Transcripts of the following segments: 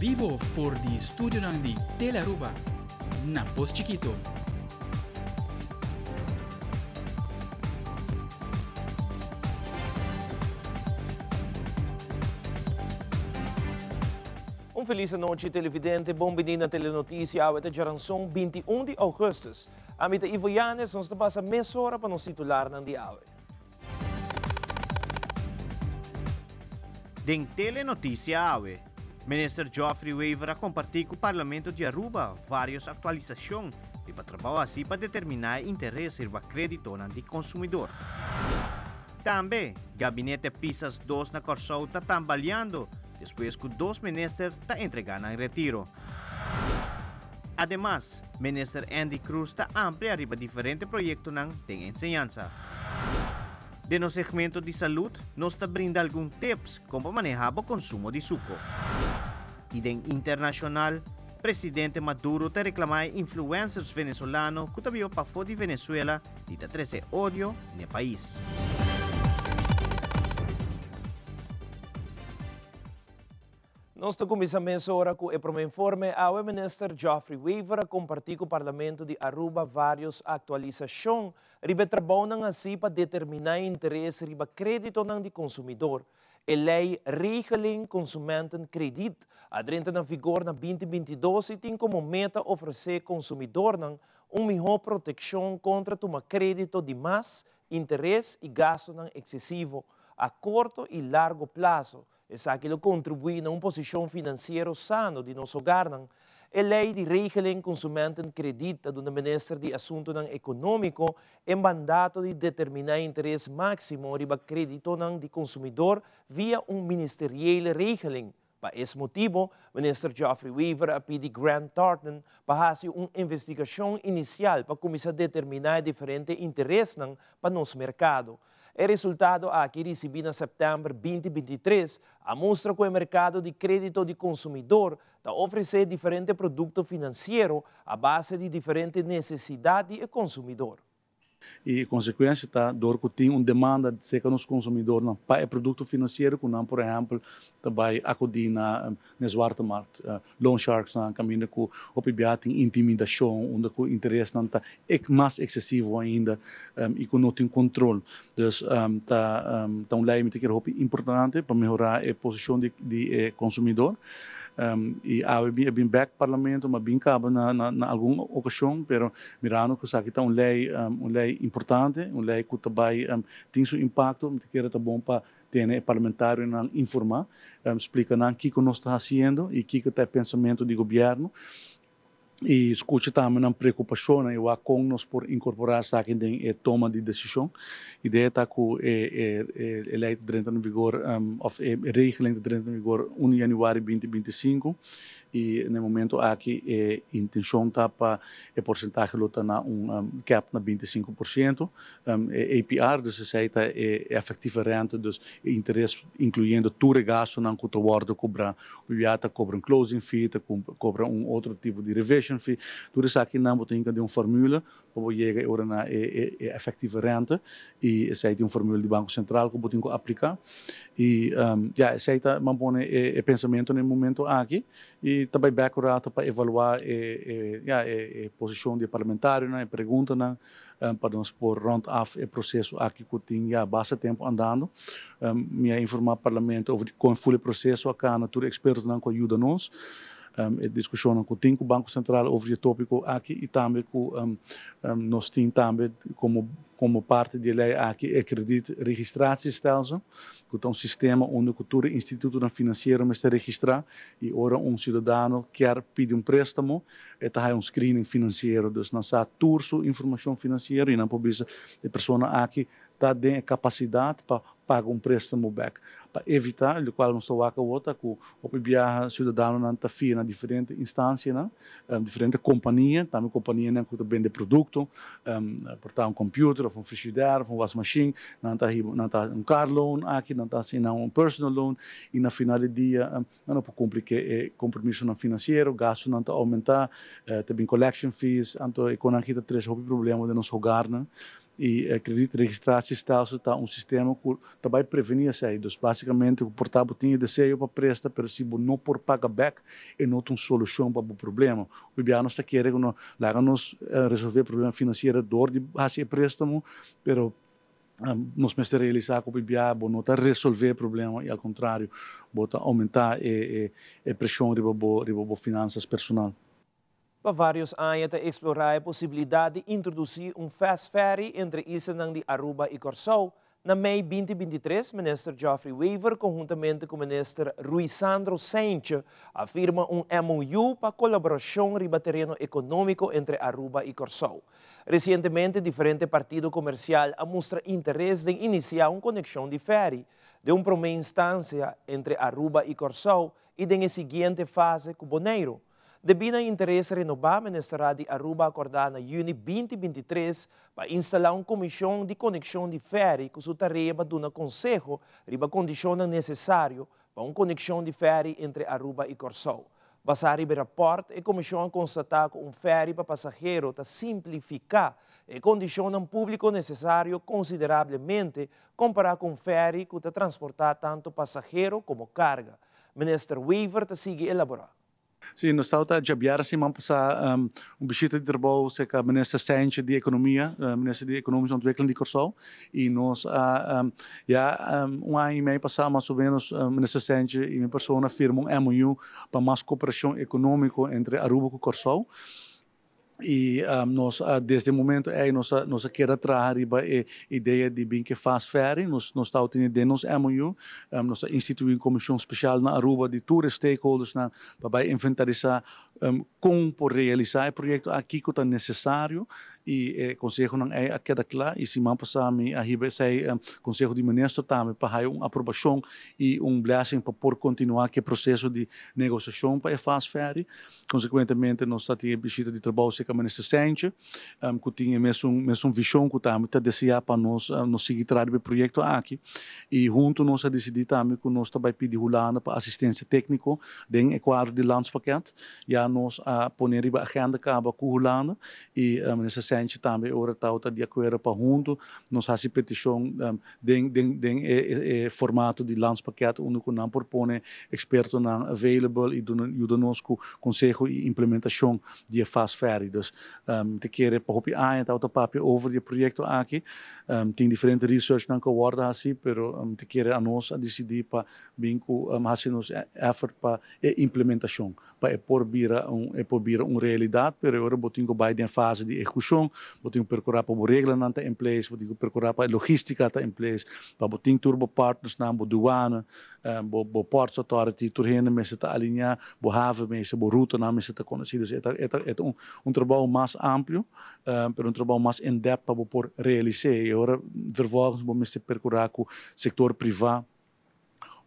bibo for di studionan di Telearuba na Pos Chikito. Un felis anochi televidente, bon bini na Telenoticia, awe ta djaranson 21 di augustus. Ami ta Ivo Yanes, nos ta pasa mesora pa nos titularnan di awe. Den Telenoticia awe, Minister Geoffrey Wever a comparti cu Parlamento di Aruba varios actualisacion riba trabao haci pa determina e interes riba creditonan di consumidor. Tambe, Gabinete Pisas dos na Corsou ta tambaleando despues cu dos minister ta entrega nan retiro. Ademas, Minister Endy Croes ta amplia riba diferente proyectonan den enseñansa. Den nos segmento di salud, nos ta brinda algun tips con pa maneha bo consumo di suco. Y den internacional, Presidente Maduro ta reclama e influencers Venezolano cu ta biba pafo di Venezuela di ta trece odio n'e pais. Nos ta cuminsa mesora cu e prome informe. Awe Minister Geoffrey Wever a comparti cu Parlamento di Aruba varios actualisacion riba e trabounan haci pa determina e interes riba creditonan di consumidor. E ley Regeling Consumenten Krediet a drenta na vigor na binti 22 y tin como meta ofrece consumidornan un miho proteccion contra tuma credito di mas, interes y gastonan excesivo a corto y largo plazo. Esaki lo contribui na un posicion financiero sano di nos hogarnan. E ley di Regeling Consumenten Krediet ta duna Minister di Asuntonan Economico e mandato di determina e interes maximo riba creditonan di consumidor via un ministeriële regeling. Pa es motibo, Minister Geoffrey Wever a pidi Grant Thornton pa haci un investigacion inicial pa cuminsa determina e diferente interesnan pa nos mercado. E resultado aki ricibi na september 2023 a mustra cu e mercado di credito di consumidor ta ofrece diferente producto financiero a base di diferente necesidad di e consumidor. Y e consecuencia ta door cu tin un demanda cerca nos consumidornan pa e producto financiero cu nan por ehempel ta bay acudi na e zwarte markt, loan sharks nan caminda cu hopi bia tin intimidacion unda cu interesnan ta mas excesivo ainda y cu no tin control. Dus ta un ley mi ta kere hopi importante pa mehora e posicion di e consumidor. Y awe mi a bin bek parlamento, mi a bin caba na algun ocasion, pero mirando cu esaki ta un ley, un ley importante, un ley cu ta bay tin su impacto, mi ta kere ta bon pa tene e parlamentarionan informa, splica nan kico nos ta haciendo y kico ta e pensamento di gobierno y scucha tambe nan preocupacionnan y wak con nos por incorpora esaki den e toma di decision. Idea ta cu e ley ta drenta na vigor of e regeling ta drenta na vigor 1 januari 2025 y na e momento aki e intencion ta pa e porcentahe lo ta na un cap na 25%. E APR, dus esei ta e effectieve rente, dus e interes incluyendo tur e gastonan cu ta wordo cobra. Bia ta cobra un closing fee, ta cobra un otro tipo di revision fee. Tur esakinan bo ta hinca den un formule pa bo yega e ora na e effectieve rente y esei tin un formule di Banco Central cu bo tin cu aplica. Y ya, esei ta manpone e pensamento na e momento aki y ta bay bek un rato pa evalua e ya e posicion di e parlamentarionan, e preguntanan, pa nos por rond af e proceso aki cu tin ya basta tempo andando. Mi a informa Parlamento over di con ful e proceso a cana, tur e expertonan cu a yuda nos, e discusionnan cu tin cu Banco Central over di e topico aki y tambe cu nos tin tambe como como parti di e ley aki e krediet registratiestelsel, cu ta un sistema unda cu tur e institutonan financiero mester registra y ora un ciudadano kier pidi un prestamo, E ta haya un screening financiero, dus nan sa tur su informacion financiero y nan por bisa e persona aki ta den e capacidad pa paga un prestamo bek. Pa evita, locual nos ta wak awor ta cu hopi biaha ciudadanonan ta fia na diferente instancianan, diferente compania, tambe companianan cu ta bende producto, por ta un computer of un frigidaire of un wasmachine, nan ta hiba, nan ta haci un car loan aki, nan ta haci nan un personal loan y na final di dia Nan no por cumpli cu e compromisonan financiero, gastonan ta aumenta, ta bin collection fees, anto e conan aki ta trece hopi problema den nos hogarnan. I e kredietregistratiestelsel ta un sistema ku ta bai prevení esei. Dus básikamente ku por ta bo tin e deseo pa presta, pero si bo no por paga bèk, e no ta un solushon pa bo problema. Hopi bia nos ta kere ku no laga nos resolvé e problema finansiero dor di hasi e préstamo, pero nos mester realisá ku hopi bia bo no ta resolvé e problema i al kontrario bo ta oumentá e e preshon riba bo riba bo finansas personal. Pa vários aña ta eksplorá e posibilidat di introdusí un fast ferry entre islanan di Aruba i Kòrsou. Na mei 2023 Minister Geoffrey Wever konhuntamente ku Minister Ruisandro Cijntje a firma un MOU pa kolaborashon riba tereno ekonómiko entre Aruba i Kòrsou. Resientemente diferente partido komersial a mustra interes den inisiá un konekshon di ferry, den un promé instansia entre Aruba i Kòrsou i den e siguiente fase ku Boneiru. Debí na interes renobá, Ministerat di Aruba a akordá na yüni 2023 pa instalá un komishon di konekshon di fèri ku su tarea pa duna konseho riba kondishonnan nesesario pa un konekshon di fèri entre Aruba i Kòrsou. Basá riba e rapòrt, e komishon a konstatá ku un fèri pa pasahero ta simplifiká e kondishonnan públiko nesesario konsiderablemente kompará ku un fèri ku ta transportá tantu pasahero komo karga. Minister Wever ta sigui elaborá. Sí, nos tabata djabièrnè siman pasá un bishita di trabou serka Minister Cijntje di Ekonomia, Minister di Ekonomische Ontwikkeling di Kòrsou i nos a ya un aña i mei pasá mas o ménos Minister Cijntje i mi persona a firma un MOU pa mas koperashon ekonómiko entre Aruba ku Kòrsou. I nos a desde e momento ei nos a nos a keda traha riba e idea di bin ke fast ferry. Nos nos tawata tene den nos MOU. Nos a instituí un komishon speshal na Aruba di tur e stakeholdersnan pa bai inventarisá kon por realisá e proyekto aki, kiko ta nesesario. I e konsehonan ei a keda kla i siman pasá mi a hiba esei Konseho di Minister tambe pa haya un aprobashon i un blessing pa por kontinuá ku e proseso di negosiashon pa e fast ferry. Konsekuentemente nos ta tin e bishita di trabou serka Minister Cijntje ku tin e mesun mesun vishon ku tambe ta deseá pa nos nos sigui traha riba e proyekto aki i huntu nos a disidí tambe ku nos ta bai pidi Hulanda pa asistensia tékniko den e kuadro di landspakket. Ya nos a pone riba agenda kaba ku Hulanda i Minister Cijntje tambe e ora tawata di akuerdo pa huntu nos hasi petishon den den den e e formato di landspakket unda ku nan por pone ekspertonan available i duna yuda nos ku konseho i implementashon di e fast ferry. Dus mi ta kere pa hopi aña tabata papia over di e proyekto aki. Tin diferente researchnan ku a wòrdu hasi pero mi ta kere anos a disidí pa bin ku hasi nos effort pa e implementashon. Pa e por bira un e por bira un realidat, pero e ora bo tin ku bai den fase di ehekushon, bo tin ku perkurá pa bo reglanan ta in place, bo tin ku perkurá pa e logístika ta in place, pa bo tin tur bo partnersnan, bo duana, bo bo Ports Authority, tur hende mester ta alineá, bo havenmeester, bo rutanan mester ta konosí. Dus e ta e ta e ta un un trabou mas amplio, pero un trabou mas in depth pa bo por realis'é. E ora vervolgens bo mester perkurá ku sektor privá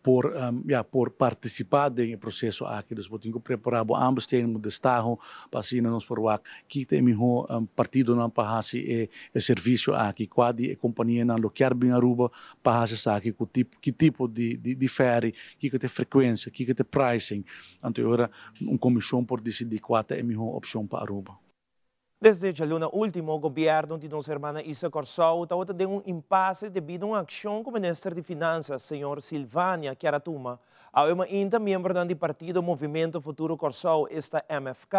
por ya por partisipá den e proseso aki. Dus bo tin ku prepará bo aanbesteding, bo destaho pa asina nos por wak ki ta e mihó partidonan pa hasi e e servisio aki, kua di e kompanianan lo kier bin Aruba pa hasi esaki, ku tip ki tipo di di ferry, kiko ta e frekuensia, kiko ta e pricing. Anto e ora un komishon por disidí kua ta e mihó opshon pa Aruba. Desde djaluna último, gobièrnu di nos hermana isla Kòrsou tabata den un impase debido un akshon ku minister di Finansas, señor Silvania, kier a tuma. Awe mainta miembronan di partido Movimento Futuro Kòrsou, esta MFK,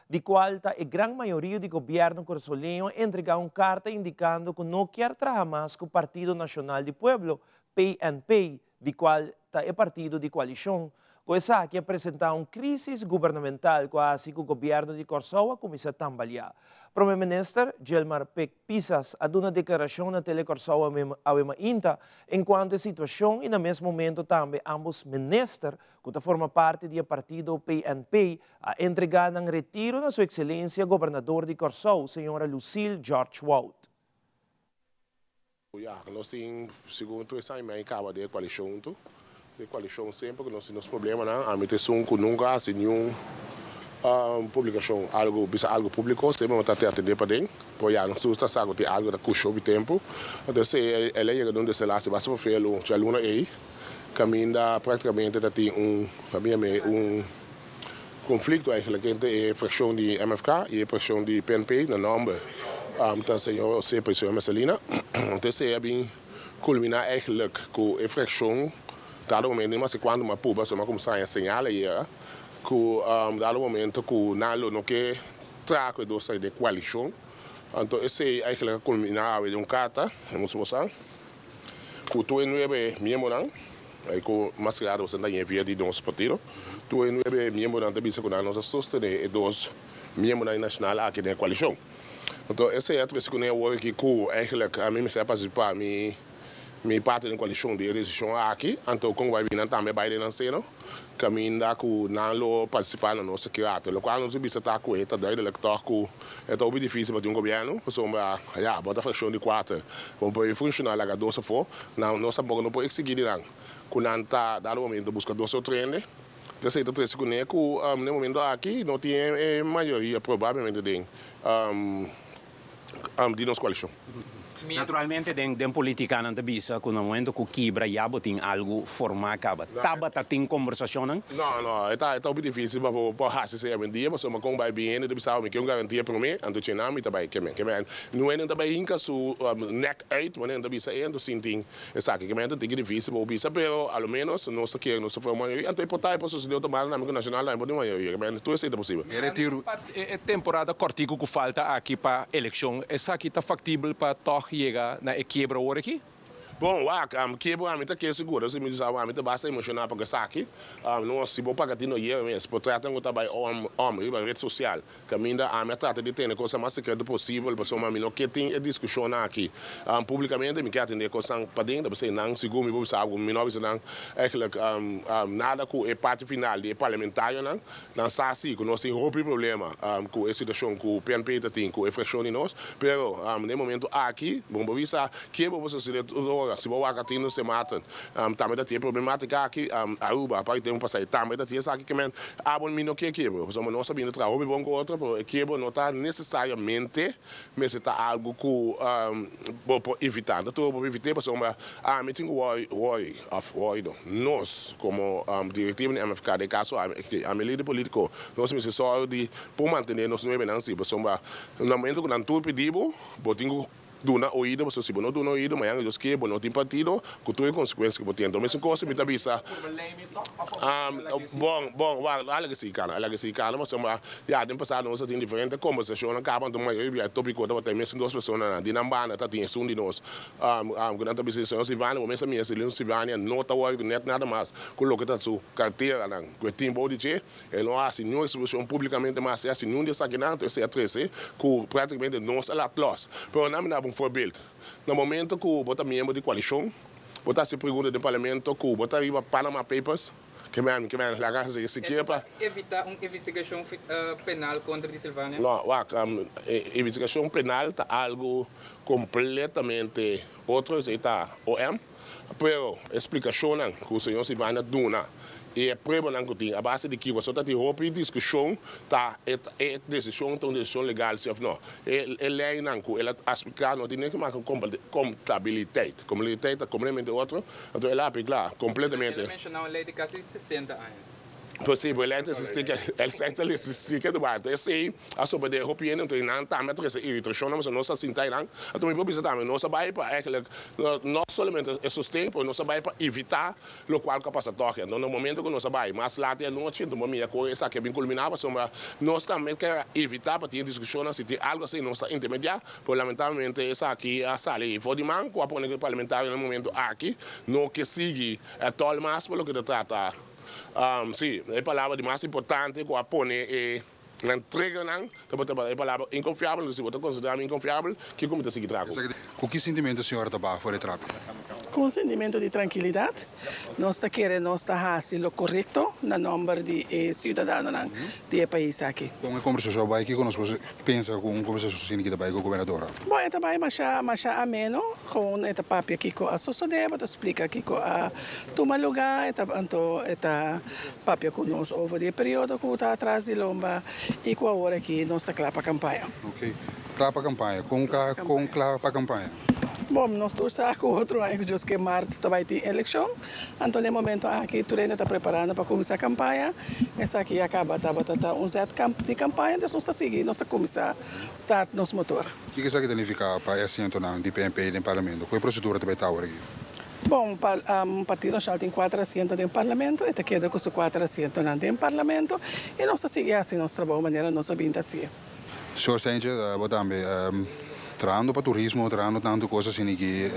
di kual ta e gran mayoria di gobièrnu kurasoleño a entregá un karta indikando ku no kier traha mas ku Partido Nashonal di Pueblo, PNP, di kual ta e partido di koalishon. Ku esaki a presentá un krísis gubernamental ku a hasi ku gobièrnu di Kòrsou a kuminsá tambaliá. Prome Minister, Gilmar Pik Pisas, a duna deklarashon na Tele Kòrsou awe mainta enkuanto e situashon i na mes momento tambe ámbos minister ku ta forma parti di e partido PNP a entregá nan retiro na su ekselensia Gobernador di Kòrsou, señora Lucille George Wout. Ya, nos tin segun 3 aña y medio caba den e coalicion hunto. Den e coalicion semper cu nos tin nos problemanan, ami ta esun cu nunca haci niun publicacion, algo, bisa algo publico, semper mi ta te atende paden. Pero ya, nos tur ta sa cu tin algo ta cusha hopi tempo. Entonces el a yega den un desenlace basta vervelu djaluna ey, caminda practicamente ta tin un, pa mi un conflicto eigenlijk entre e fraccion di MFK y e fraccion di PNP na nomber. Ta señor Osepa y señor Mercelina. Anto esey a bin culmina eigenlijk cu e fraccion dado momento, ni mas cuando mas puba, so mas cuminsa haña señal ayera cu dado momento cu nan lo no ke traha cu e dos ta den coalicion. Anto esey eigenlijk a culmina awe den un carta, hemos bosa, cu tur e nuebe miembronan, ay cu mas claro boso ta ñe via di nos partido, tur e nuebe miembronan ta bisa cu nan no ta sostene e dos miembronan nacional aki den e coalicion. Anto esei a trese kuné awor aki ku eigenlijk ami mester a partisipá mi mi parti den koalishon di e desishon aki. Anto kon bai bini nan tambe bai den nan seno kaminda ku nan lo partisipá na nos sekirato. Lokual nos a bisa ta ku e ta duidelijk tòg ku e ta hopi difísil pa tin un gobièrnu pasobra ya bo ta frakshon di kuater. Bo por funshoná laga dos afó. Nan nos tampoko no por eksigí di nan ku nan ta dado momento buska dos otro hende. Esei ta trese kuné ku na e momento aki no tin e mayoria probablemente den di nos koalishon. Naturalmente den politica nan ta bisa ku na momento ku kibra ya bo tin algu formá kaba. Tabata tin kombersashonnan? No, no, e ta e ta hopi difisil pa bo por hasi esei awendia pasobra kon bai bin hende ta bisa mi ke un garantia promé anto chena mi ta bai ke men ke men no hende ta bai hinka su nek uit manera nan ta bisa e anto sin tin Esaki kimente tin ki dificil pa bo bisa, pero a lo menos nos ta kere nos ta forma mayoria, anto e por ta e por sucede otro banda tambe cu Nacional tambe por tin mayoria, kimente tur esey ta posibel. E retiro. E temporada cortico cu falta aki pa eleccion, esaki ta factibel pa tog yega na e kiebra awor aki? Bon, wak, kiebra ami ta kere seguro, si mi sa ami ta basta emociona pa cu esaki, nos si bo paga tin no yera mes, portretnan cu ta bay om om riba red social, Kaminda ami a trata di tene kosnan mas sekreto posibel pasobra mi no ke tin e diskushonnan aki publikamente. Mi ke atendé kosnan paden, ta p'esei nan sigur mi por bisa algu. Mi no a bisa nan eigentlik nada ku e parti final di e parlamentarionan. Nan sa si ku nos tin hopi problema ku e situashon ku PNP ta tin ku e frakshon di nos. Pero den e momento aki bo por bisa ke bo por sosodé tur ora. Si bo wak a tin nos Sint Maarten tambe ta tin e problematika aki. Aruba aparte tempu pasá tambe ta tin esaki. Ke men abo mi no ke kebro pasobra nos a bini traha hopi bon ku otro pero e kebro no ta nesesariamente mester ta algu ku bo por evitá. No ta tur bo por evit'é pasobra ami tin ku wòri wòri òf wòri no nos komo direktiva di MFK den kaso ami ami lider polítiko nos mester sòru di por mantené nos nuebenan si pasobra na momento ku nan tur pidi bo bo tin ku Duna oido, pasobra si bo no duna oido, mañana Dios ke bo no tin partido, ku tur e konsekuensia ku bo tin. Enton mesun kos mi ta bisa, bon, bon, wak, a laga sigui kana, a laga sigui kana, pasobra ya den pasado nos a tin diferente kombersashonnan kaba, anto mayoria bia e topiko tabata e mesun dos personanan, di nan banda ta tin esun di nos, ku nan ta bisa, señor Silvania, bo mes a mira, señor Silvania no ta wòrdu nèt nada mas ku loke ta su karteranan ku e tin bou di dje. E no a hasi niun eksposishon públikamente mas, e hasi niun di esakinan, anto esei a trese ku práktikamente nos a lat lòs. Pero nan mi daba un voorbeeld. Na momento ku bo ta miembro di koalishon, bo ta hasi pregunta den parlamento ku bo ta riba Panama Papers, ke men, ke men laga hasi sikiera pa. Evita un investigashon penal kontra di Silvania? No, wak, investigashon penal ta algu kompletamente otro, esei ta OM. Pero e splikashonnan ku señor Silvania duna i e pruebanan ku tin a base di kiko ta tin hopi diskushon ta e e desishon ta un desishon legal si òf no. E e leinan ku el a spliká no tin niks mas ku kontabiliteit. Kontabiliteit ta kompletamente otro, anto el a apliká kompletamente. El a menshoná un lei di kasi 60 aña. Posibel el ta existi ke el ta existi ke duarte esei a sobede hopi hende enton nan tambe a trese iritashonnan pasobra nos a sinta einan anto mi por bisa tambe nos a bai pa eigenlijk no solamente e sosten pero nos a bai pa evita lokual ku a pasa tòg enton na momento ku nos a bai mas lat di anochi enton bo mira kon esaki a bin kulminá pasobra nos tambe ke evita pa tin e diskushonnan si tin algu asina nos ta intermediá pero lamentablemente esaki a sali for di man ku a pone ku e parlamentario na e momento aki no ke sigui e tòl mas pa loke ta trata. Sí, e palabra di mas importante ku a pone e nan triggernan tabata e palabra inkonfiabel. Entonces si bo ta konsiderá mi inkonfiabel, kiko mi ta sigui traha ku? Ku ki sintimentu señora ta baha for e trapi? Ku un sintimentu di trankilidat. Nos ta kere nos ta hasi lo korekto na nòmber di e siudadanonan di e pais aki. Kon e kombersashon a bai? Kiko nos por pensa ku un kombersashon asina ki ta bai ku gobernador? Bon, e ta bai masha masha ameno. Gewoon e ta papia kiko a sosodé, bo ta splika kiko a tuma lugá, e ta anto e ta papia ku nos over di e periodo ku ta atras di lomba i ku awor aki nos ta kla pa kampaña. Ok, kla pa kampaña. Kon kla kon kla pa kampaña? Bon, nos tur sa ku otro aña ku Dios ke mart ta bai tin elekshon. Anto na e momento aki tur hende ta preparando pa kuminsá kampaña. Esaki ya kaba tabata ta un zet di kampaña, dus nos ta sigui, nos ta kuminsá start nos motor. Kiko esaki ta nifiká pa e asientonan di PNP den Parlamento? Ku e prosedura ta bai ta awor aki? Bon, Partido Nacional tin kuater asiento den Parlamento, e ta keda ku su kuater asientonan den Parlamento i nos ta sigui hasi nos trabou manera nos a bin ta hasié. Señor Sanchez, bo tambe, trahando pa turismo, trahando tantu kos asina aki,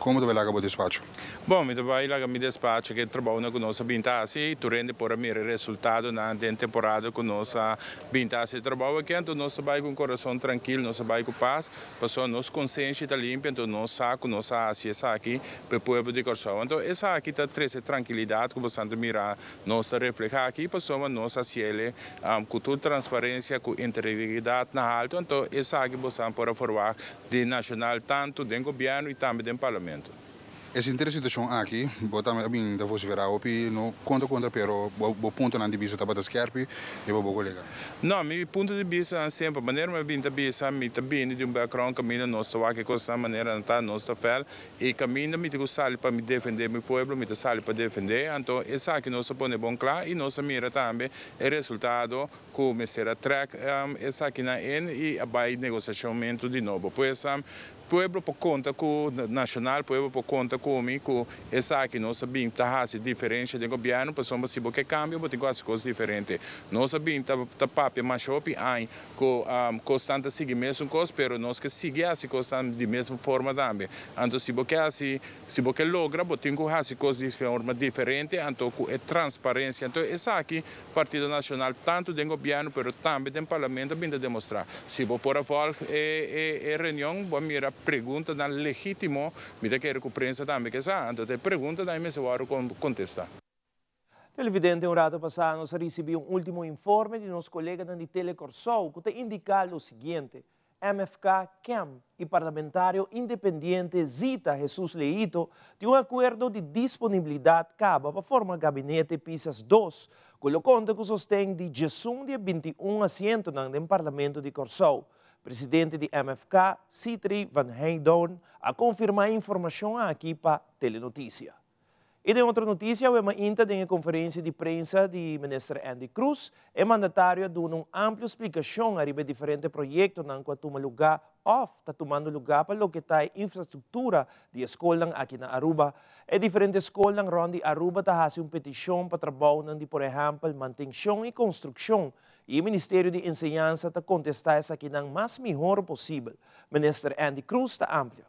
komo ta bai laga bo despacho? Bon, mi ta bai laga mi despacho ku e trabounan ku nos a bin ta hasi, tur hende por a mira e resultadonan den temporada ku nos a bin ta hasi e trabou aki, anto nos ta bai ku un kurason trankil, nos ta bai ku pas, pasobra nos konsenshi ta limpia, anto nos sa ku nos a hasi esaki pa e pueblo di Kòrsou. Anto esaki ta trese trankilidat ku bo ta mira nos ta reflehá aki, pasobra nos a hasiel ku tur transparensia, ku integridat na haltu, anto esaki bo por a forwagt di Nashonal tantu den gobièrnu i tambe den parlamento. E sinti e situashon aki, bo tambe a bin ta vosiferá hopi, no kontra kontra pero bo puntonan di bista tabata skèrpi riba bo kolega. No, mi punto di bistanan semper, manera mi a bin ta bisa, mi ta bini di un background kaminda nos ta wak e kosnan manera nan ta, nos ta fèl, i kaminda mi tin ku sali pa mi defendé mi pueblo, mi ta sali pa defendé, anto esaki nos a pone bon kla i nos a mira tambe e resultado ku mester a trèk esakinan in i a bai negosiashonmentu di nobo. Pues, Pueblo por konta ku Nashonal, pueblo por konta ku mi ku esaki nos a bin ta hasi diferensha den gobièrnu pasobra si bo ke kambio bo tin ku hasi kos diferente. Nos a bin ta ta papia masha hopi aña ku kosnan ta sigui mesun kos pero nos ke sigui hasi kosnan di mesun forma tambe. Anto si bo ke hasi si bo ke logra bo tin ku hasi kos di forma diferente anto ku e transparensia. Anto esaki Partido Nacional tanto den gobierno pero tambe den parlamento a bin ta demostra. Si bo por a volg e e reunion bo a mira preguntanan legitimo, mi ta kere cu prensa tambe ke sa, anto ta e preguntanan e mester worde contesta. Televidente un rato pasá nos a ricibi un ultimo informe di nos coleganan di Tele Corsou cu ta indica lo siguiente, MFK, kem y parlamentario independiente Zita Jesus Leito tin un acuerdo di disponibilidad caba pa forma gabinete Pisas dos, cu lo conta cu sosten di diesun di e 21 asientonan den Parlamento di Corsou. Presidente di MFK, Sithree van Heydoorn, a confirma e informacion aki pa Telenoticia. Y den otro noticia, awe mainta den e conferencia di prensa di Minister Endy Croes, e mandatario a duna un amplio splicacion ariba e diferente proyectonan cu a tuma luga of ta tumando luga pa loke ta e infrastructura di e scolnan aki na Aruba. E diferente scolnan rond di Aruba ta haci un peticion pa trabounan di por ehempel mantencion y construccion y e Ministerio di Enseñansa ta contesta esakinan mas mihor posibel. Minister Endy Croes ta amplia.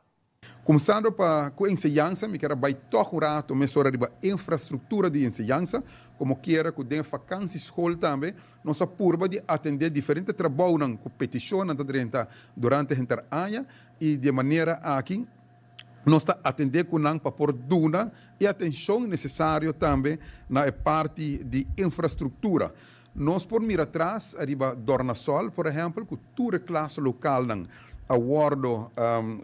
Kuminsando pa ku enseñansa, mi kier a bai tòg un rato mesora riba infrastruktura di enseñansa, komo kiera ku den fakansi skol tambe nos a purba di atendé diferente trabounan ku petishonnan ta drenta durante henter aña i di e manera aki nos ta atendé ku nan pa por duna e atenshon nesesario tambe na e parti di infrastruktura. Nos por mira atras riba Dornasol, por ehempel, ku tur e klas lokalnan a wordo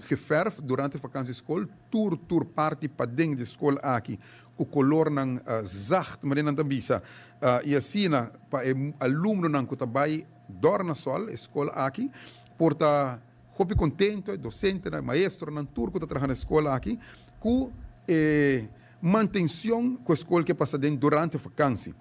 geverf durante vakansi skol, tur tur parti paden di skol aki ku kolornan zacht, manera nan ta bisa, i asina pa e alumnonan ku ta bai Dornasol, e skol aki, por ta hopi kontento, e dosentenan, e maestronan, tur ku ta traha na e skol aki, ku e mantenshon ku e skol ke pasa den durante vakansi.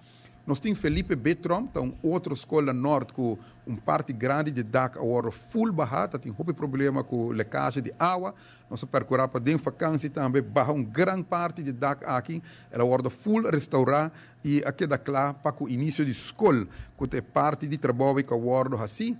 Nos tin Felipe B. Tromp, ta un otro skol na Nort ku un parti grandi di dak a wòrdu ful bahá, ta tin hopi problema ku lekasje di awa. Nos a perkurá pa den fakansi tambe baha un gran parti di dak aki, el a wòrdu ful restourá i a keda kla pa ku inisio di skol, ku ta e parti di trabou ku a wòrdu hasí.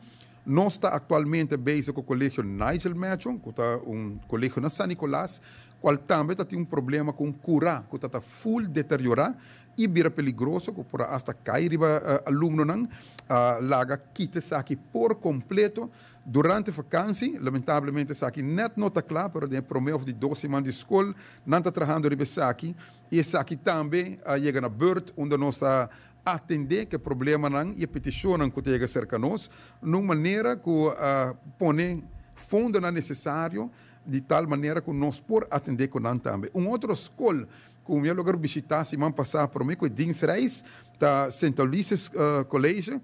Nos ta aktualmente bezig ku Kolegio Nigel Machon, ku ta un kolegio na San Nicolas, kual tambe ta tin un problema ku un kurá ku ta ta ful deteriorá. i bira peligroso ku por a asta kai riba alumnonan, a laga kita esaki por kompleto durante vakansi. Lamentablemente esaki nèt no ta kla, pero den e promé òf di dos siman di skol nan ta trahando riba esaki i esaki tambe a yega na bùrt unda nos ta atendé ku e problemanan i e petishonnan ku ta yega serka nos na un manera ku a pone fondonan nesesario di tal manera ku nos por atendé ku nan tambe. Un otro skol Ku mi a logra bishitá siman pasá promé ku e dinsreis ta Sint Ulysses College.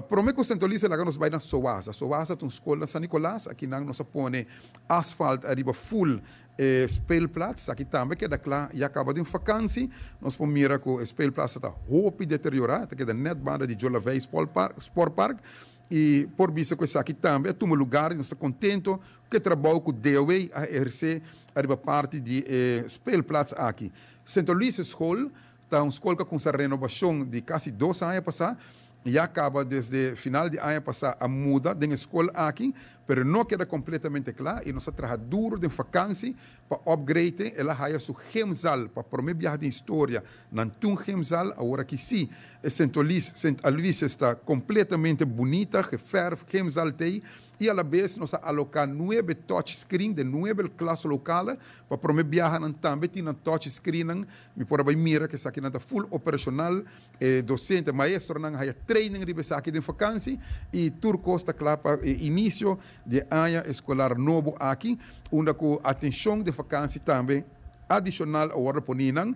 Prome ku Sint Olise laga nos bai na Soasa. Soasa ta un skol na San Nicolas. Akinan nos a pone asfalt ariba full e speelplaats. Aki tambe keda kla ya kaba den vakansi. Nos por mira ku e speelplaats ta hopi deteriorá. E ta keda nèt banda di Jolavei Sportpark. I por bisa ku esaki tambe a tuma lugar i nos ta kontento ku e trabou ku DOW a ehersé ariba parti di e speelplaats aki. Sint Aloysius School Ta un skol ku a kuminsá renobashon di kasi dos aña pasá. Ya kaba desde final di aña pasá a muda den e skol aki, pero no keda kompletamente kla i nos a traha duru den fakansi pa upgrade. El a haya su gymzaal pa promé biaha den historia nan tin un gymzaal. Awor aki sí e Sint Olis, Sint Aloysius ta kompletamente bunita, geferf, gymzaal t'ei i alabes nos a aloká nuebe touch screen den nuebe klaslokale pa promé biaha nan tambe tin nan touch screennan. Mi por a bai mira ku esakinan ta full operashonal, e dosente, maestronan haya training riba esaki den fakansi i tur kos ta kla pa e inisio di e aña eskolar nobo aki, unda ku atenshon den fakansi tambe adishonal a wòrdu poni nan.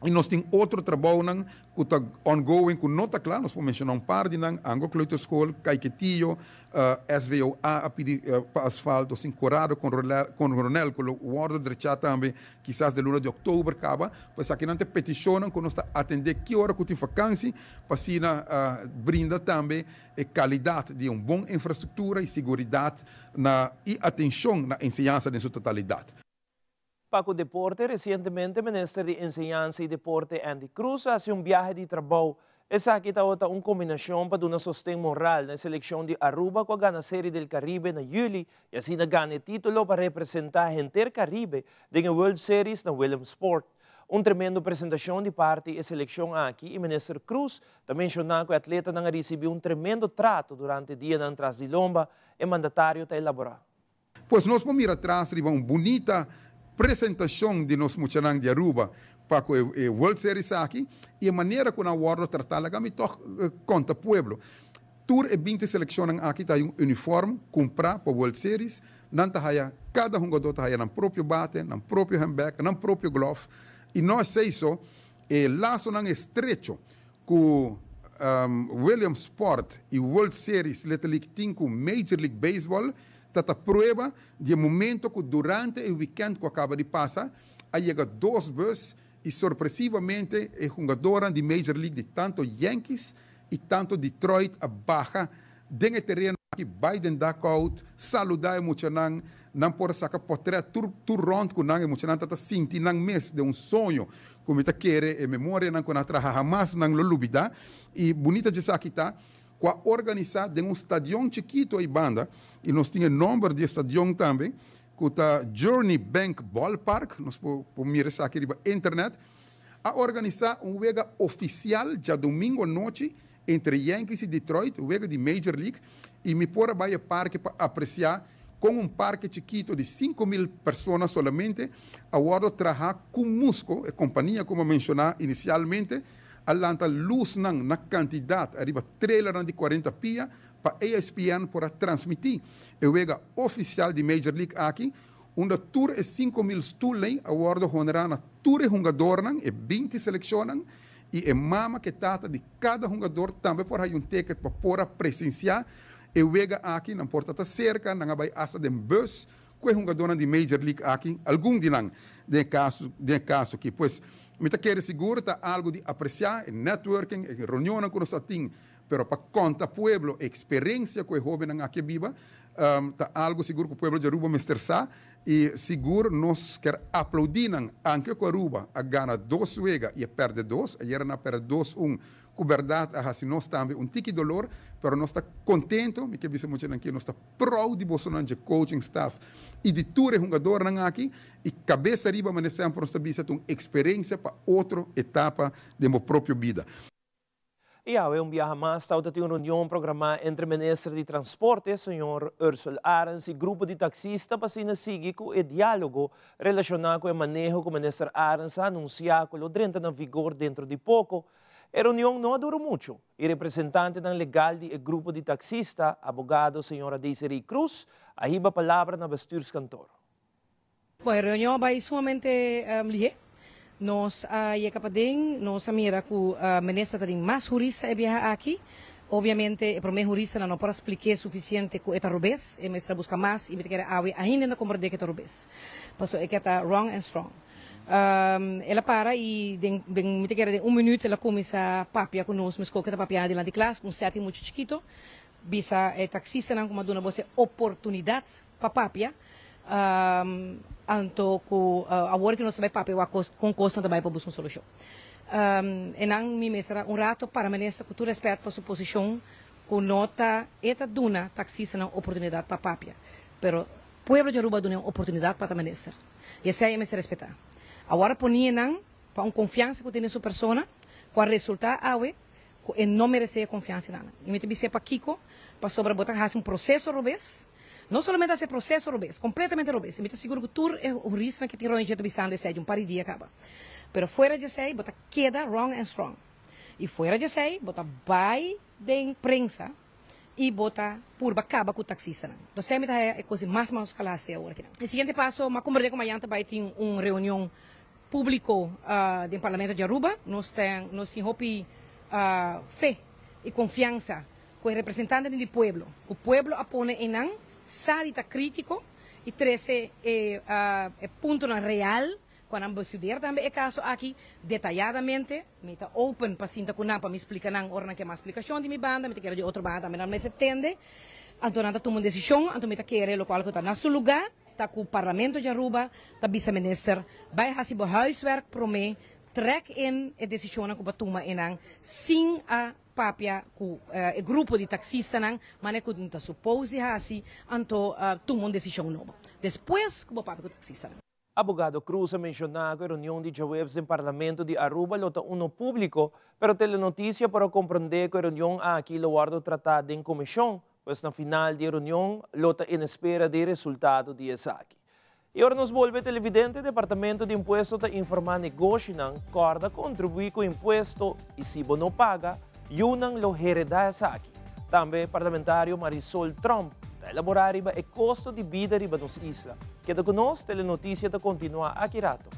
I nos tin otro trabounan ku ta ongoing ku no ta kla, nos por menshoná un par di nan, Ango Kleuterschool, Caiquetio, SVOA a pidi pa asfalto sin Corrado Coronel ku lo wòrdu drechá tambe kisas den luna di òktober kaba. Pa esakinan ta e petishonnan ku nos ta atendé ki ora ku tin fakansi pa asina brinda tambe e kalidat di un bon infrastruktura i siguridat na i atenshon na enseñansa den su totalidat. Pa ku deporte, resientemente Minister di Enseñansa i Deporte Andy Croes a hasi un biahe di trabou. Esaki tabata un kombinashon pa duna sosten moral na e selekshon di Aruba ku a gana Serie del Caribe na yüli i asina gana e titulo pa representá henter Caribe den e World Series na Williamsport. Un tremendo presentashon di parti e selekshon aki i Minister Croes ta menshoná ku e atletanan a risibí un tremendo trato durante dianan tras di lomba, e mandatario ta elaborá. Pues nos por mira tras riba un bunita presentacion di nos muchanan di Aruba pa cu e World Series aki y e manera cu nan a wordo trata laga mi toch conta pueblo. Tur e binti seleccionnan aki ta haya un uniform cumpra pa World Series, nan ta haya, cada hungador ta haya nan propio bate, nan propio handbag, nan propio glove y no esey so, e lasonan estrecho cu Williamsport y World Series Little League tin cu Major League Baseball ta ta prueba di e momento cu durante e weekend cu a caba di pasa a yega dos bus y sorpresivamente e hungadornan di Major League di tanto Yankees y tanto Detroit a baha den e tereno aki bay den dugout saluda e muchanan, nan por a saca potret tur tur rond cu nan, e muchanan ta ta sinti nan mes den un soño cu mi ta kere e memorianan cu nan a traha hamas nan lo lubida y bunita djesaki ta cu a organisa den un stadion chikito ey banda y nos tin e nomber di e stadion tambe cu ta Journey Bank Ballpark, nos por por mira esaki riba internet, a organisa un wega oficial djadomingo anochi entre Yankees y Detroit, wega di Major League, y mi por a bay e parke pa aprecia con un parke chikito di 5000 persona solamente a wordo traha cu Musco, e compania cu mi a menciona inicialmente, a lanta lusnan na cantidad ariba trailernan di 40 pia pa ESPN por a transmiti e wega oficial di Major League aki, unda tur e 5000 stoelnan a wordo honra na tur e hungadornan, e 20 seleccionnan, y e mama cu e tata di cada hungador tambe por haya un ticket pa por a presencia e wega aki, nan por ta ta cerca, nan a bay hasta den bus cu e hungadornan di Major League aki, algun di nan den e caso, den e caso aki. Pues, mi ta kere sigur ta algo di aprecia, e networking, e reunionnan cu nos a tin, pero pa conta pueblo e experiencia cu e hobennan aki a biba, ta algo sigur cu pueblo di Aruba mester sa, y sigur nos kier aplaudi nan, anke cu Aruba a gana dos wega y a perde dos, ayera nan a perde dos un, cu berdad a haci nos tambe un tiki dolor, pero nos ta contento, mi ke bisa muchanan aki, nos ta proud di bosonan dje coaching staff y di tur e hungadornan aki, y cabes ariba manera semper nos ta bisa ta un experiencia pa otro etapa den bo propio bida. Y awe un biaha mas tawata tin un reunion programa entre Minister di Transporte, señor Ursell Arends y grupo di taxista pa asina sigui cu e dialogo relaciona cu e maneho cu Minister Arends a anuncia cu lo drenta na vigor dentro di poco. E reunion no a dura mucho y representantenan legal di e grupo di taxista, abogado señora Desiree Croes, a hiba palabra na bestuurskantoor. Bon, e reunion a bai sumamente lihé. Nos a yega paden, nos a mira ku minister ta tin mas hurista e biaha aki. Obviamente e prome huristanan no por a splik'é suficiente cu e ta robes, e mester a busca mas y mi ta kere awe ainda no comprende cu e ta robes. Pasobra e ke ta wrong and strong. El a para y den den mi ta kere den un minuut el a cuminsa papia cu nos mesco cu e ta papia dilanti klas cu un setting mucho chikito, bisa e taxistanan cu a duna bo e oportunidad pa papia, anto cu awor cu nos ta bay papia wak con cosnan ta bay pa busca un solucion. E nan mi mester a un rato para minister cu tur respet pa su posicion cu no ta e ta duna taxistanan oportunidad pa papia, pero pueblo di Aruba a duna e un oportunidad pa ta minister y esey e mester respeta. Awor a poni e nan pa un confiansa cu tin den su persona cu a resulta awe cu e no merece e confiansa nan. Y mi ta bis'é pakico, pasobra bo ta haci un proceso robes, no solamente haci e proceso robes, completamente robes, y mi ta sigur cu tur e huristanan cu tin rond dje ta bisando esey di un par di dia caba. Pero fuera di esey bo ta keda wrong and strong. Y fuera di esey bo ta bay den prensa y bo ta purba caba cu taxistanan. Entonces mi ta haya e cos di mas mas cala haci awor akinan. E siguiente paso, m'a comprende cu mañan ta bay tin un reunion Publico den Parlamento di Aruba. Nos ten nos tin hopi fe y confiansa cu e representantenan di pueblo, cu pueblo a pone eynan, sa di ta critico y trece e e puntonan real cu a nan bestudeer tambe e caso aki detayadamente. Mi ta open pa sinta cu nan pa mi splica nan ora nan ke mas splicacion di mi banda, mi ta kere di otro banda tambe nan mester tende. Anto nan ta tuma un decision, anto mi ta kere locual cu ta na su lugar. Ta ku Parlamento di Aruba ta bisa minister bai hasi bo huiswerk prome, trek in e desishonnan ku bo a tuma einan sin a papia ku e grupo di taksistanan mane ku ta supos di hasi, anto tuma un desishon nobo despues ku bo papia ku taksistanan. Abogado Cruz a menshoná ku e reunion di djaweps den Parlamento di Aruba lo ta uno públiko, pero Telenoticia por a komprondé ku e reunion aki lo wòrdu tratá den komishon. Pues na final di e reunion lo ta en espera di resultado di esaki. Y ora nos bolbe televidente, Departamento di Impuesto ta informa negoshinan corda contribui cu impuesto y si bo no paga, yunan lo hereda esaki. Tambe Parlamentario Marisol Tromp ta elabora riba e costo di bida riba nos isla. Keda cu nos, Telenoticia ta continua aki rato.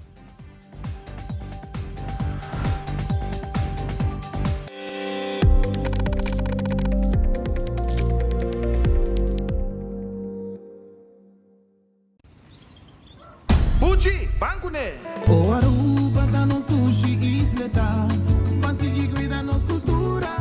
Buchi, ban kuné! O Aruba ta nos dushi isleta, ban sigui cuida nos cultura,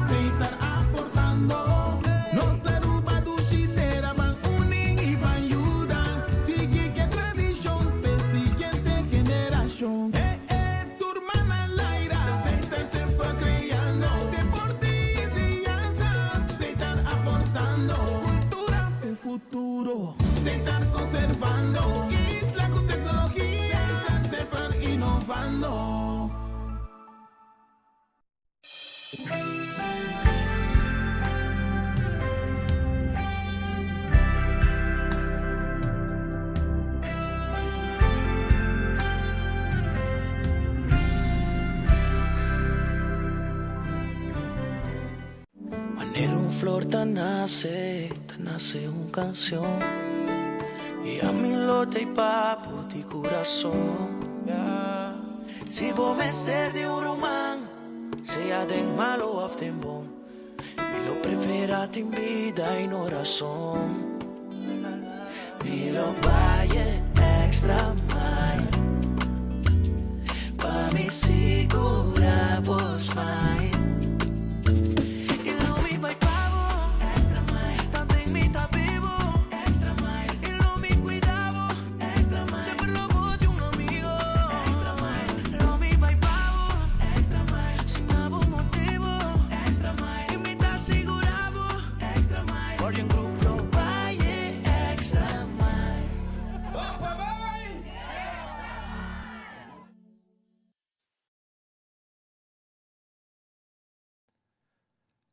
Seitar aportando. Nos Aruba dushi tera, ban uni y ban yuda, sigui ke tradicion p'e siguiente generacion. E e tur mana laira, Seitar semper creando, deporte y enseñanza, Seitar aportando, cultura p'e futuro, Seitar conservando, isla cu tecnologia, Seitar semper innovando. Manera un flor ta nace, ta nace un canción Y ami lo ta y papo di corazón Si bo mester di un ruman Sea den malo of den bon, mi lo prefera tin bida y no razon. Mi lo bai e extra mile pa mi sigura bo smile. Y lo mi bai pa bo extra mile, tanten mi ta bibo extra mile. Y lo mi cuida bo extra mile, semper lo bo di un amigo extra mile. Lo mi bai pa bo extra mile, sin abo motibo extra mile. Y mi ta sigura bo extra mile, Guardian Group lo bai e extra mile.